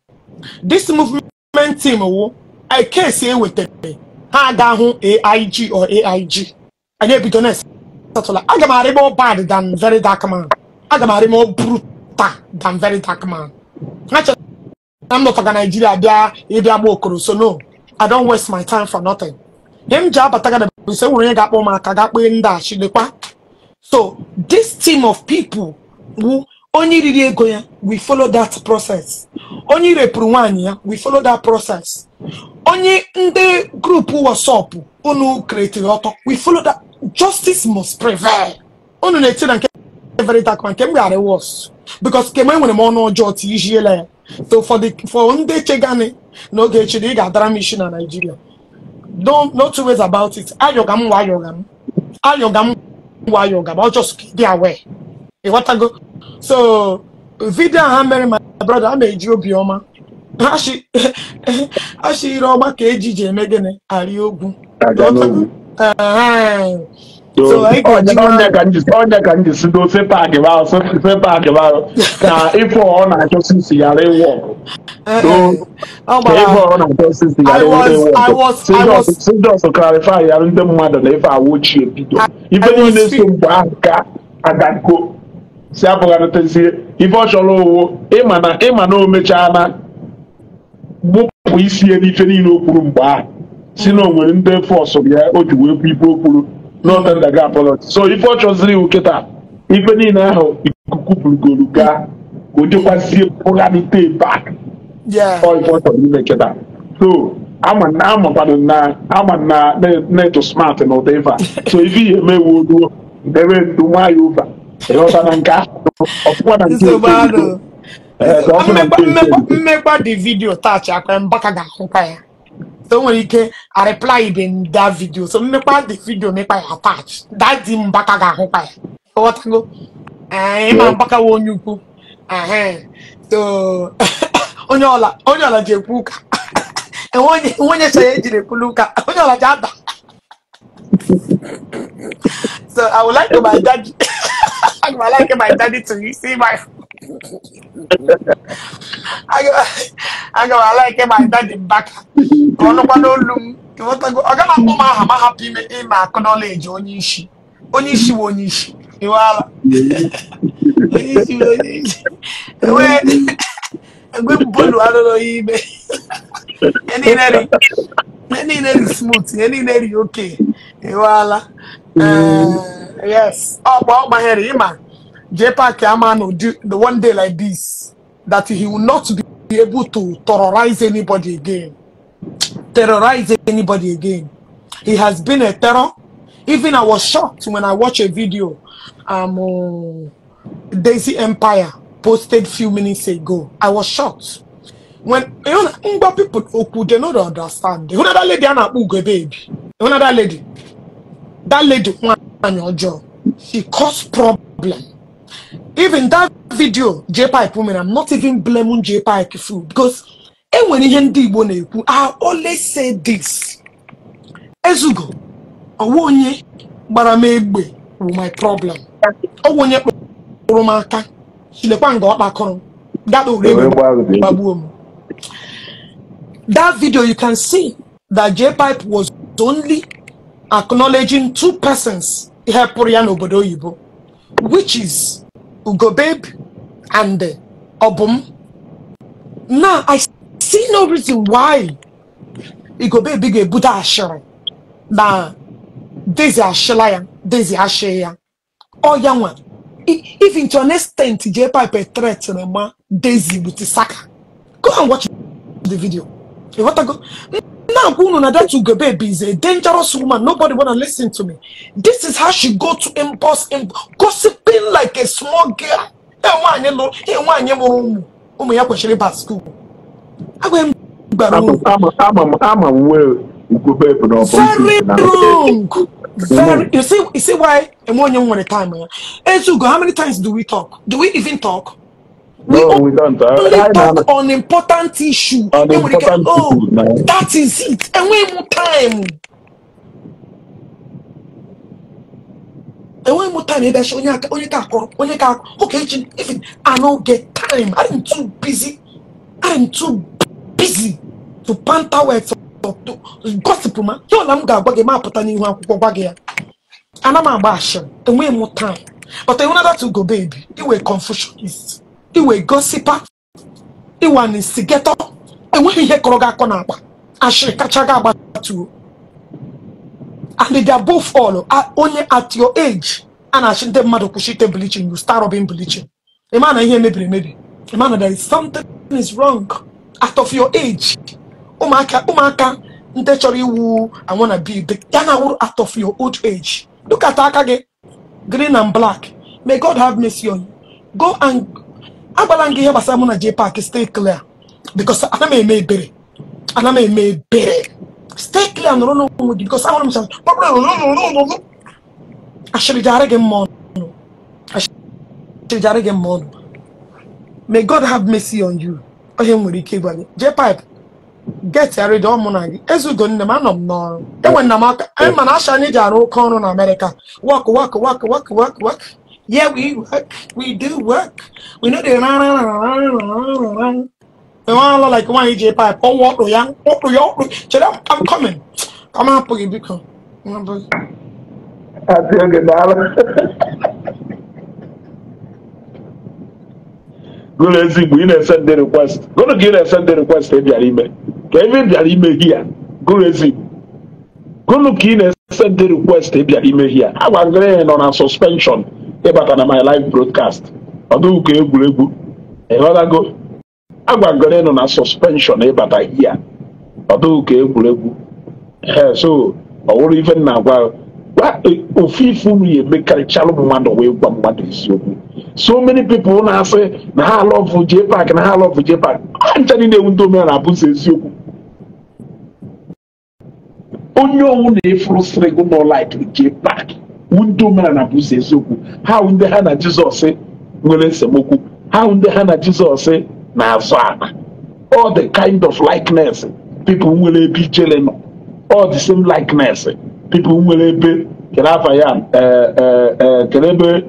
This movement team wo I case ewetara ha aga-ahụ AIG or AIG. Anyị ebido na settle. Aga m arị more bad than very dark man. Aga m arị more brutal than very dark man. Ha chere na m lọtaga Nigeria bịa ịbịa gba okoro, so no, I don't waste my time for nothing. Ihe m ji abataga na bụ sị nwere onye ga-akpọ m aka ga-akpọ ndị a chilekwa. So this team of people who onye riri ego ya, we follow that process. Onye repụrụ nwaanyị ya, we follow that process. Onye ndị group WhatsApp unu create ọtọ, we follow that. Justice must prevail. Unu na-eti na nke very dark man, nke m gara worse because kemgbe enwere m ọnụ ọjọọ tijiela ya. So for ndị chegani n'oge echi ị ga-adara m isi na Nigeria. Don't, no two ways about it. Ayọga m wa ayọga m. Ayọga m wa ayọga m. I'll just be aware. Ịghọtago? So video ha mere my brother, a na-eji obiọma. Ha shi ire ọgba ka ejiji eme gịnị? Arị ogwu. So onye ka nji si do sepa akịba ka ife ọ na-achọ sisi ghara ịwụ ọgụ. So ife ọ na-achọ sisi ghara ịwụ ọgụ. Si just clarify ya ndị mmadụ na ife awụ ochie bido. Ife niile so mgbe ahụ ka agago si apụgharịtazie ife ọ chọrọ owo ịma na o mechaa na gbupụ isi ya n'ife niile o kwuru mgbe ahụ si na o nwere ndị fọsụ ya o ji wee kwu ife o kwuru n'ọtọndaga apọlọti. So ife ọ chọziri iwu kịta ife niile ahụ ikuku burugoro gaa ka o jekwazie pụgharịte back. Ọ ife ọ chọrọ ime kịta. So ama na na-eto smart na ụdị ife a. So ife ihe emewu oduo debe ndu nwayọ ụba ịghọta na nke ahụ ọfụkwa na nke mmekpa the video tachi akwa Mbaka ga-ahụkwa ya. So nwere ike a reply in that video. So mmekpa the video mekpa ya attach. That dị Mbaka ga-ahụkwa ya. Ghọtago? Ịma Mbaka wụ onye ukwu. So onye ọla ji ekwu ụka. Enwe onye chọrọ ejiri ekwulu ụka. Onye ọla ji ada. So I would like my daddy. I would like my daddy to see my Aga m alike my daddy Mbaka ka ọ nụkwa n'olu m. Ịghọtago? Ọ gaghị akpọ m aha ma hapụ ime ime acknowledge onye isi. Onye isi wụ onye isi. Ịwala. Onye isi wụ onye isi. Enwe egwe bolu arụrụ onye ime. Ihe niile dị ihe niile dị smooth, ihe niile dị okay. Ịwala. Yes. Ọkpa ọ gbanyere ịma J Park ama no the one day like this that he will not be able to terrorize anybody again. Terrorize anybody again. He has been a terror. Even I was shocked when I watched a video Daisy Empire posted few minutes ago. I was shocked. When you know, Ngwa people okwu, they no dey understand. You know that lady a na-akpọ Ugo baby. You know that lady. That lady nwanyị ọjọọ. She caused problem. Even that video J Pipe woman, I'm not even blaming J Pipe food because enwere ihe ndị Igbo na-ekwu. I always say this. Ezugo, ọwụ onye gbara m egbe wụ my problem. Ọwụ onye kpụrụ m aka. Chilekwa nga ọ kpakọrọ. That ore egbe gbagbuo m. That video, you can see that J Pipe was only acknowledging two persons helpụrụ ya n'obodo oyibo, which is Ugo Babe and Obum. Now, I see no reason why Ugo Babe ga-ebute ashịrị na Daisy ashịla ya, Daisy ashị ya. Ọ ya nwa. Even to an extent, J Pipe threatened ma Daisy with the saka. Go and watch the video. You want to go? Now, unu na that Ugo Babe is a dangerous woman. Nobody wanna listen to me. This is how she go to impulse, gossiping like a small girl. Eh, nwaanyị lụ, eh, nwaanyị mụrụ ụmụ. Ụmụ ya kwesịrị ịba school. Agwa m gwara unu. Ama m nwee Ugo Babe na ọbọ Very wrong. Very. You see why enwe onye nwere time ya. Ezugo, how many times do we talk? Do we even talk? We No, we don't. only I talk na on important issue. On Enwere ike, important oh, people na. That is it. Enwe m time. Enwe m time ebe onye aka onye ka akọrọ onye ka akọ. Okay, echi, even I no get time. I'm too busy. I'm too busy to banter words or to gossip ma. Yo na m ga-agwa gị ma apụta n'ihu akwụkwọ gwa gị ya. Ana m agba ashịrị. Enwe m time. But enwe that Ugo Baby. Iwe confusionist. Iwe gossiper. Iwe an instigator. Enweghị ihe kọrọ gị akọ n'akpa. Ashịrị kacha gị agbatuo. And they are both all only at your age. A na-achị ndị mmadụ kwụsị ite bleaching, you start rubbing bleaching. Ị ma na ihe mebiri emebi. Ị ma na there is something is wrong out of your age. Ụmụaka ụmụaka ndị chọrọ iwu I wanna be big ya na wụrụ out of your old age. Look at aka gị, green and black. May God have mercy on you. Go and agbala m gị ihe gbasara mụ na J Park, stay clear because ana m eme ebere. Ana m eme ebere. Stay clear, nọrọ n'onwe gị because ahụrụ m sị ashịrị jara gị mma ọnụ. Ashịrị jara gị mma ọnụ. May God have mercy on you. Onye m nwere ike ịgwa gị. J Pipe, get ready, ọ mụ na gị. Ezugo nne m, anọ m n'ọrụ. Enwe nna m aka. Anyị ma na asha anyị ji arụ oke ọrụ na Amerịka. Work, work, work, work, work, work. Yeah, we work. We do work. We know the enwe like nwaanyị J Pipe. Ọnwụ ọkpụ ya, ọkpụ ya, ọkpụ. Chere, I'm coming. Ka m hapụ gị biko. Hapụ gị. Asị oge daalụ. Gụrụ ezigbo ị na-ese ndị request. Gụrụ ka ị na-ese ndị request ị bịara ime. Ka ebe ị bịara ime hia. Gụrụ ezigbo. Gụrụ ka ị na-ese ndị request ị bịara ime hia. Agwa ngịrị ya nọ na suspension ịbata na my live broadcast. Ọ dịghị ka egwuregwu. Ịghọtago? Agwa ngịrị nọ na suspension ịbata hia. Ọ dịghị ka egwuregwu. Ee, so ọ wụrụ ife m na-agwa gwa ofu ife unu ya emekarịchalụ mmadụ wee gwa mmadụ eziokwu. So many people na-asị na ha love J Park, na ha love J Park. Ha ncha niile ewu ndị omenala abụzọ eziokwu. Onye owu na-efuru sịrị gị nọ like J Park wu ndị omenala bụ ụzọ eziokwu. Ha wụ ndị ha na Jizọs nwere esemokwu. Ha wụ ndị ha na Jizọs na-azọ ala. All the kind of likeness people nwere ebe ijele nọ, all the same likeness people nwere ebe kere afa ya kere ebe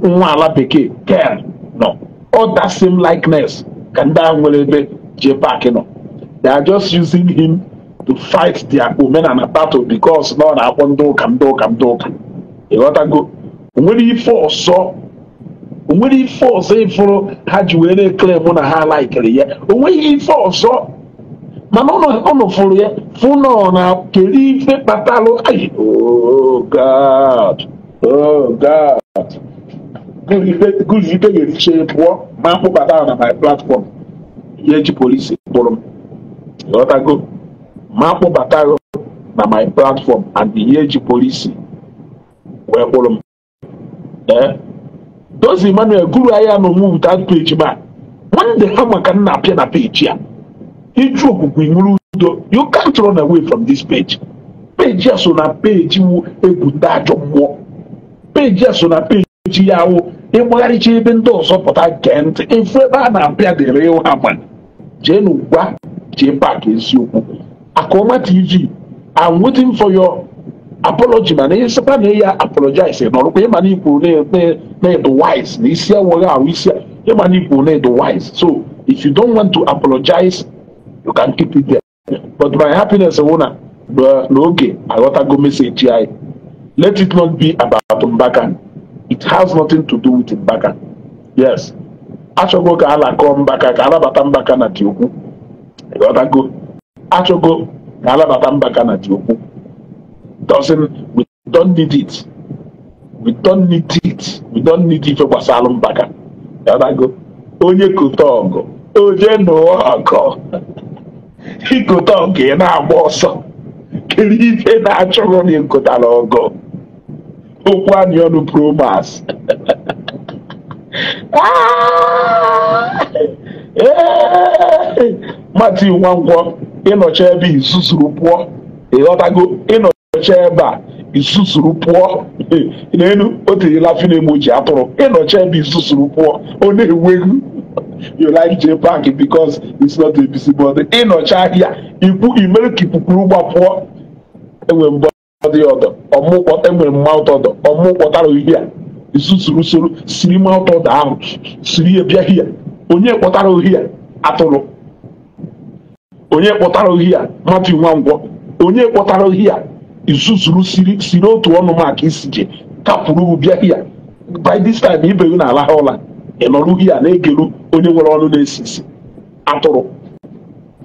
nwa ala bekee ken nọ. All that same likeness ka ndị ahụ nwere ebe JPAC nọ. They are just using him to fight their omenala battle because na ọ na-akpọ ndị ụka, ndị ụka, ndị ụka. Ịghọtago? Onwere ife ọzọ, onwere ife ọzọ ịfụrụ ha ji wee na-ekele mụ na ha laikiri ya? Onweghị ife ọzọ. Mana ụnụ fụrụ ya, fụ na ọ na kedu ife kpatalụ? Ayi, oh God, oh God, gụrụ ibe ga-eriche pụọ ma mkpụbata na my platform. Ihe eji polisi kpụrụ m. Ịghọtago? Ma kpọbata na my platform and ihe eji polisi wee kpụrụ m. Ee, Dozie Emmanuel guru anya na onwe without page ma nwanne ha maka nna apịa na page ya. Iju okwukwe nwere udo. You can't run away from this page. Page ya so na page wu egwu ndị ajọ mmụọ. Page ya so na page ya wụ ịgbagharịcha ebe ndị ọzọ pụta gee ntị efu ebe a na-apịa the real hammer. Jee n'ugwa JPAC eziokwu. Akụọma TV, I'm waiting for your apology. Mana ịsịkwa na ya apologize nọrụkwa. Ịma na ikwu na ịdụ wise na isi enweghị ahụ isi. Ịma na ikwu na ịdụ wise. So if you don't want to apologize, you can keep it there. But my happiness wụ na n'oge aghọtago message anyị. Let it not be about Mbaka. It has nothing to do with Mbaka. Yes, achọgo ka alakọ Mbaka, ka alabata Mbaka na dị okwu. Ịghọtago? Achọgo ka alabata Mbaka na dị okwu. Doesn't, we don't need it. We don't need it. We don't need ife gbasara Mbaka. Ịghọtago? Onye kote ọgụ, onye nụọ ọgụ. Ikote ọgụ, ị na-agba ọsọ. Kedu ife na-achọghị na ịkotara ọgụ? Okwu anyị ọnụ promas. Ah! Ee! Martin Nwankwọ, ịnọcha ebe izuzuru pụọ. Ịghọtago? Ịnọcha ebe a izuzuru pụọ n'elu o tinyela afọ emoji atụrụ. Ịnọcha ebe izuzuru pụọ, ọ na-enweghị. You like JPAC because it's not a busy body. Ịnọcha ahịa ikwu imere ka ikukwuru gbapụọ. Enwere mbọ dị ọdọ ọmụkpọ, enwere mouth ọdọ ọmụ kpọtara ihe a izuzuru soro siri mouth ọdọ ahụ siri ya bịa hia. Onye kpọtara ohi a? Atụrụ. Onye kpọtara ohi a? Matthew Nwankwọ. Onye kpọtara ohi a? Izuzuru siri siri otu ọnụ maka isi je kapụrụ bịa hia. By this time ibe gị na-alahụ ụla, ị nọrọ hia na-egeru onye nwere ọnụ na-esi isi. Atụrụ,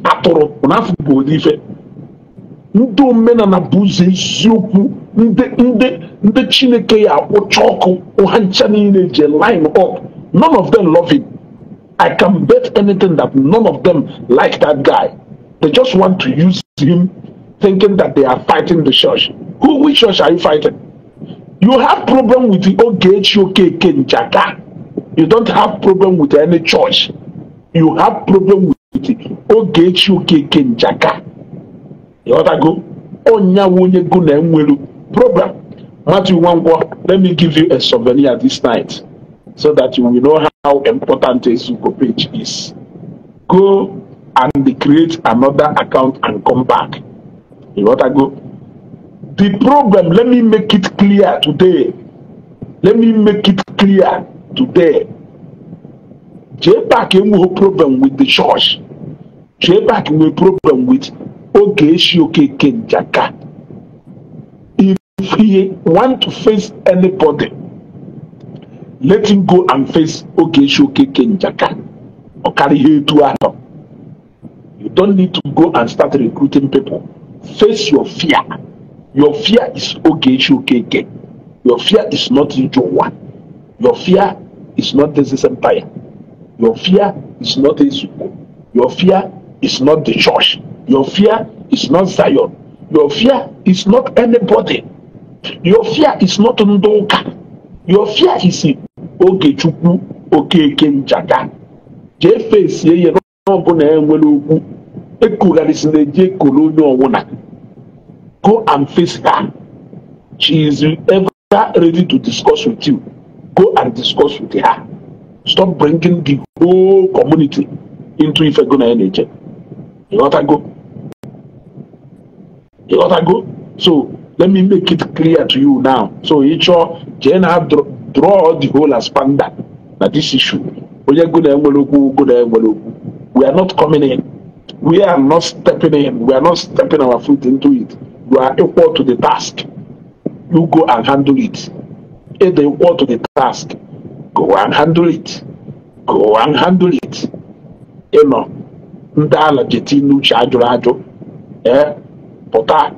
atụrụ n'afọ bụ ụdị ife ndị omenala bụ ụzọ eziokwu. Ndị Chineke ya akwụcha ọkụ ha ncha niile je line up. None of them love him. I can bet anything that none of them like that guy. They just want to use him, thinking that they are fighting the church. Who, which church are you fighting? You have problem with the Ogechi Okeke Njaka. You don't have problem with any church. You have problem with the Ogechi Okeke Njaka. Ịghọtago? Ọnya onye go na enwelu problem. Matthew Nwankwo, let me give you a souvenir this night so that you will know how important Ezuko page is. Go and create another account and come back. Ịghọtago? The problem, let me make it clear today, let me make it clear today, JPAC enweghị problem with the church. JPAC nwere problem with Ogechi Okeke Njaka. If he want to face anybody, let him go and face Ogechi Okeke Njaka. Ọ karịa ihe etu ahụ. You don't need to go and start recruiting people. Face your fear. Your fear is Ogechi Okeke. Your fear is not Ijowa. Your fear is not this empire. Your fear is not Ezuko. Your fear is not the church. Your fear is not Zion. Your fear is not anybody. Your fear is not ndị ụka. Your fear is Ogechukwu Okeke Njaka. Jee fesie ya n'ọgụ na enwere okwu ekugharịsị na-eji ekolo onye ọwụna. Go and face her. She is ever ready to discuss with you. Go and discuss with her. Stop bringing the whole community into ife go na ya na-eche. Ịghọtago? Ịghọtago? So let me make it clear to you now. So ị chọọ jee na draw the whole aspanda na this issue. Onye go na enwere okwu, go na enwere okwu. We are not coming in. We are not stepping in. We are not stepping our foot into it. You are equal to the task. You go and handle it. If they equal to the task, go and handle it. Go and handle it. You know, ndị ala jeti n'uche ajụrụ ajụ. Pụta.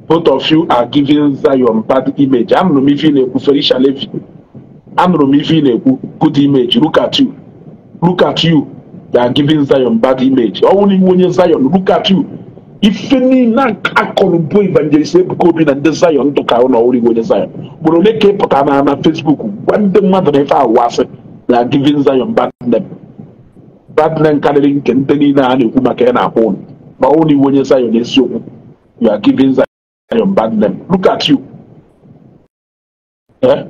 Both of you are giving Zion bad image. Anụrụ m ife ị na-ekwu, Felicia Levi. Anụrụ m ife ị na-ekwu, good image. Look at you. Look at you. They are giving Zion bad image. Ọ bụrụ iwu onye Zion, look at you. Ife niile akọrọ bụ Evangelist Ebuka Obi na ndị Zion dụka ụlọ ọrụ iwu onye Zion. Ugboro ole ka ị pụtara na Facebook gwa ndị mmadụ na ife awụ asị. They are giving Zion bad name. Bad name karịrị nke ndị niile a na-ekwu maka ya na-akwụ ụnụ. Ma ọ bụrụ iwu onye Zion eziokwu, you are giving Zion bad name. Look at you. Eh?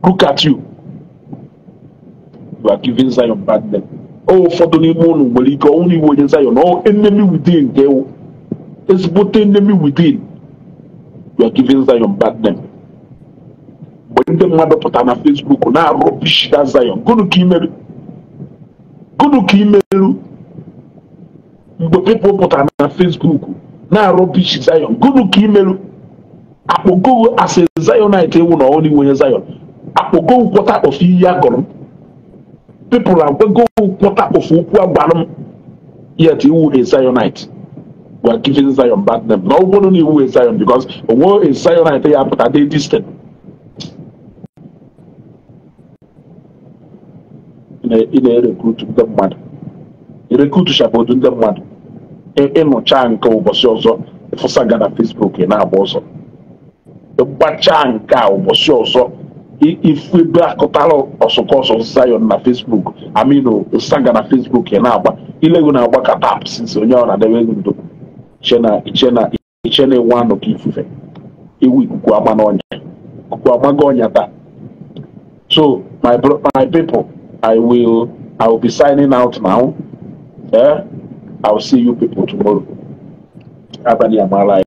Look at you. You are giving Zion bad name. Oh, ụfọdụ n'ime ụnụ nwere ike ọnwụ iwu onye Zion, ọ enemy within nke ewu. Ezigbote enemy within. You are giving Zion bad name. Mgbe ndị mmadụ pụtara na Facebook na-rubbish that Zion, gụnụ ka imerụ? Gụnụ ka imerụ? Mgbe people pụtara na Facebook na-rubbish Zion, gụnụ ka imerụ? Akpọgo as a Zionite ewu na ọnwụ iwu onye Zion. Akpọgo quarter of iyi agọrọ m. People agwago quarter of okwu agwara m. Yet iwu a Zionite. We are giving Zion bad name. Na ọ bụrụ na iwu a Zion, because onwe a Zionite ya apụta dị distant. Ị na-erekrutu ndị mmadụ. Erekrutu ndị mmadụ. Ịnụcha nke ụbọchị ọzọ, ịfụsa ga na Facebook ị na-agba ọsọ. Ịgbachaa nke a ụbọchị ọzọ, ifu ebe akụtara ọsụkọsọ Zion na Facebook, amino saga na Facebook ị na-agba. Ilego na-agba ka tap since onye ọ na-adebe ego ndo. Iche na ewu anụ ka ifufe. Iwu ikuku ama n'ọnya. Ikuku amago ọnya taa. So my people, I will be signing out now. I will see you people tomorrow. Abalị amala.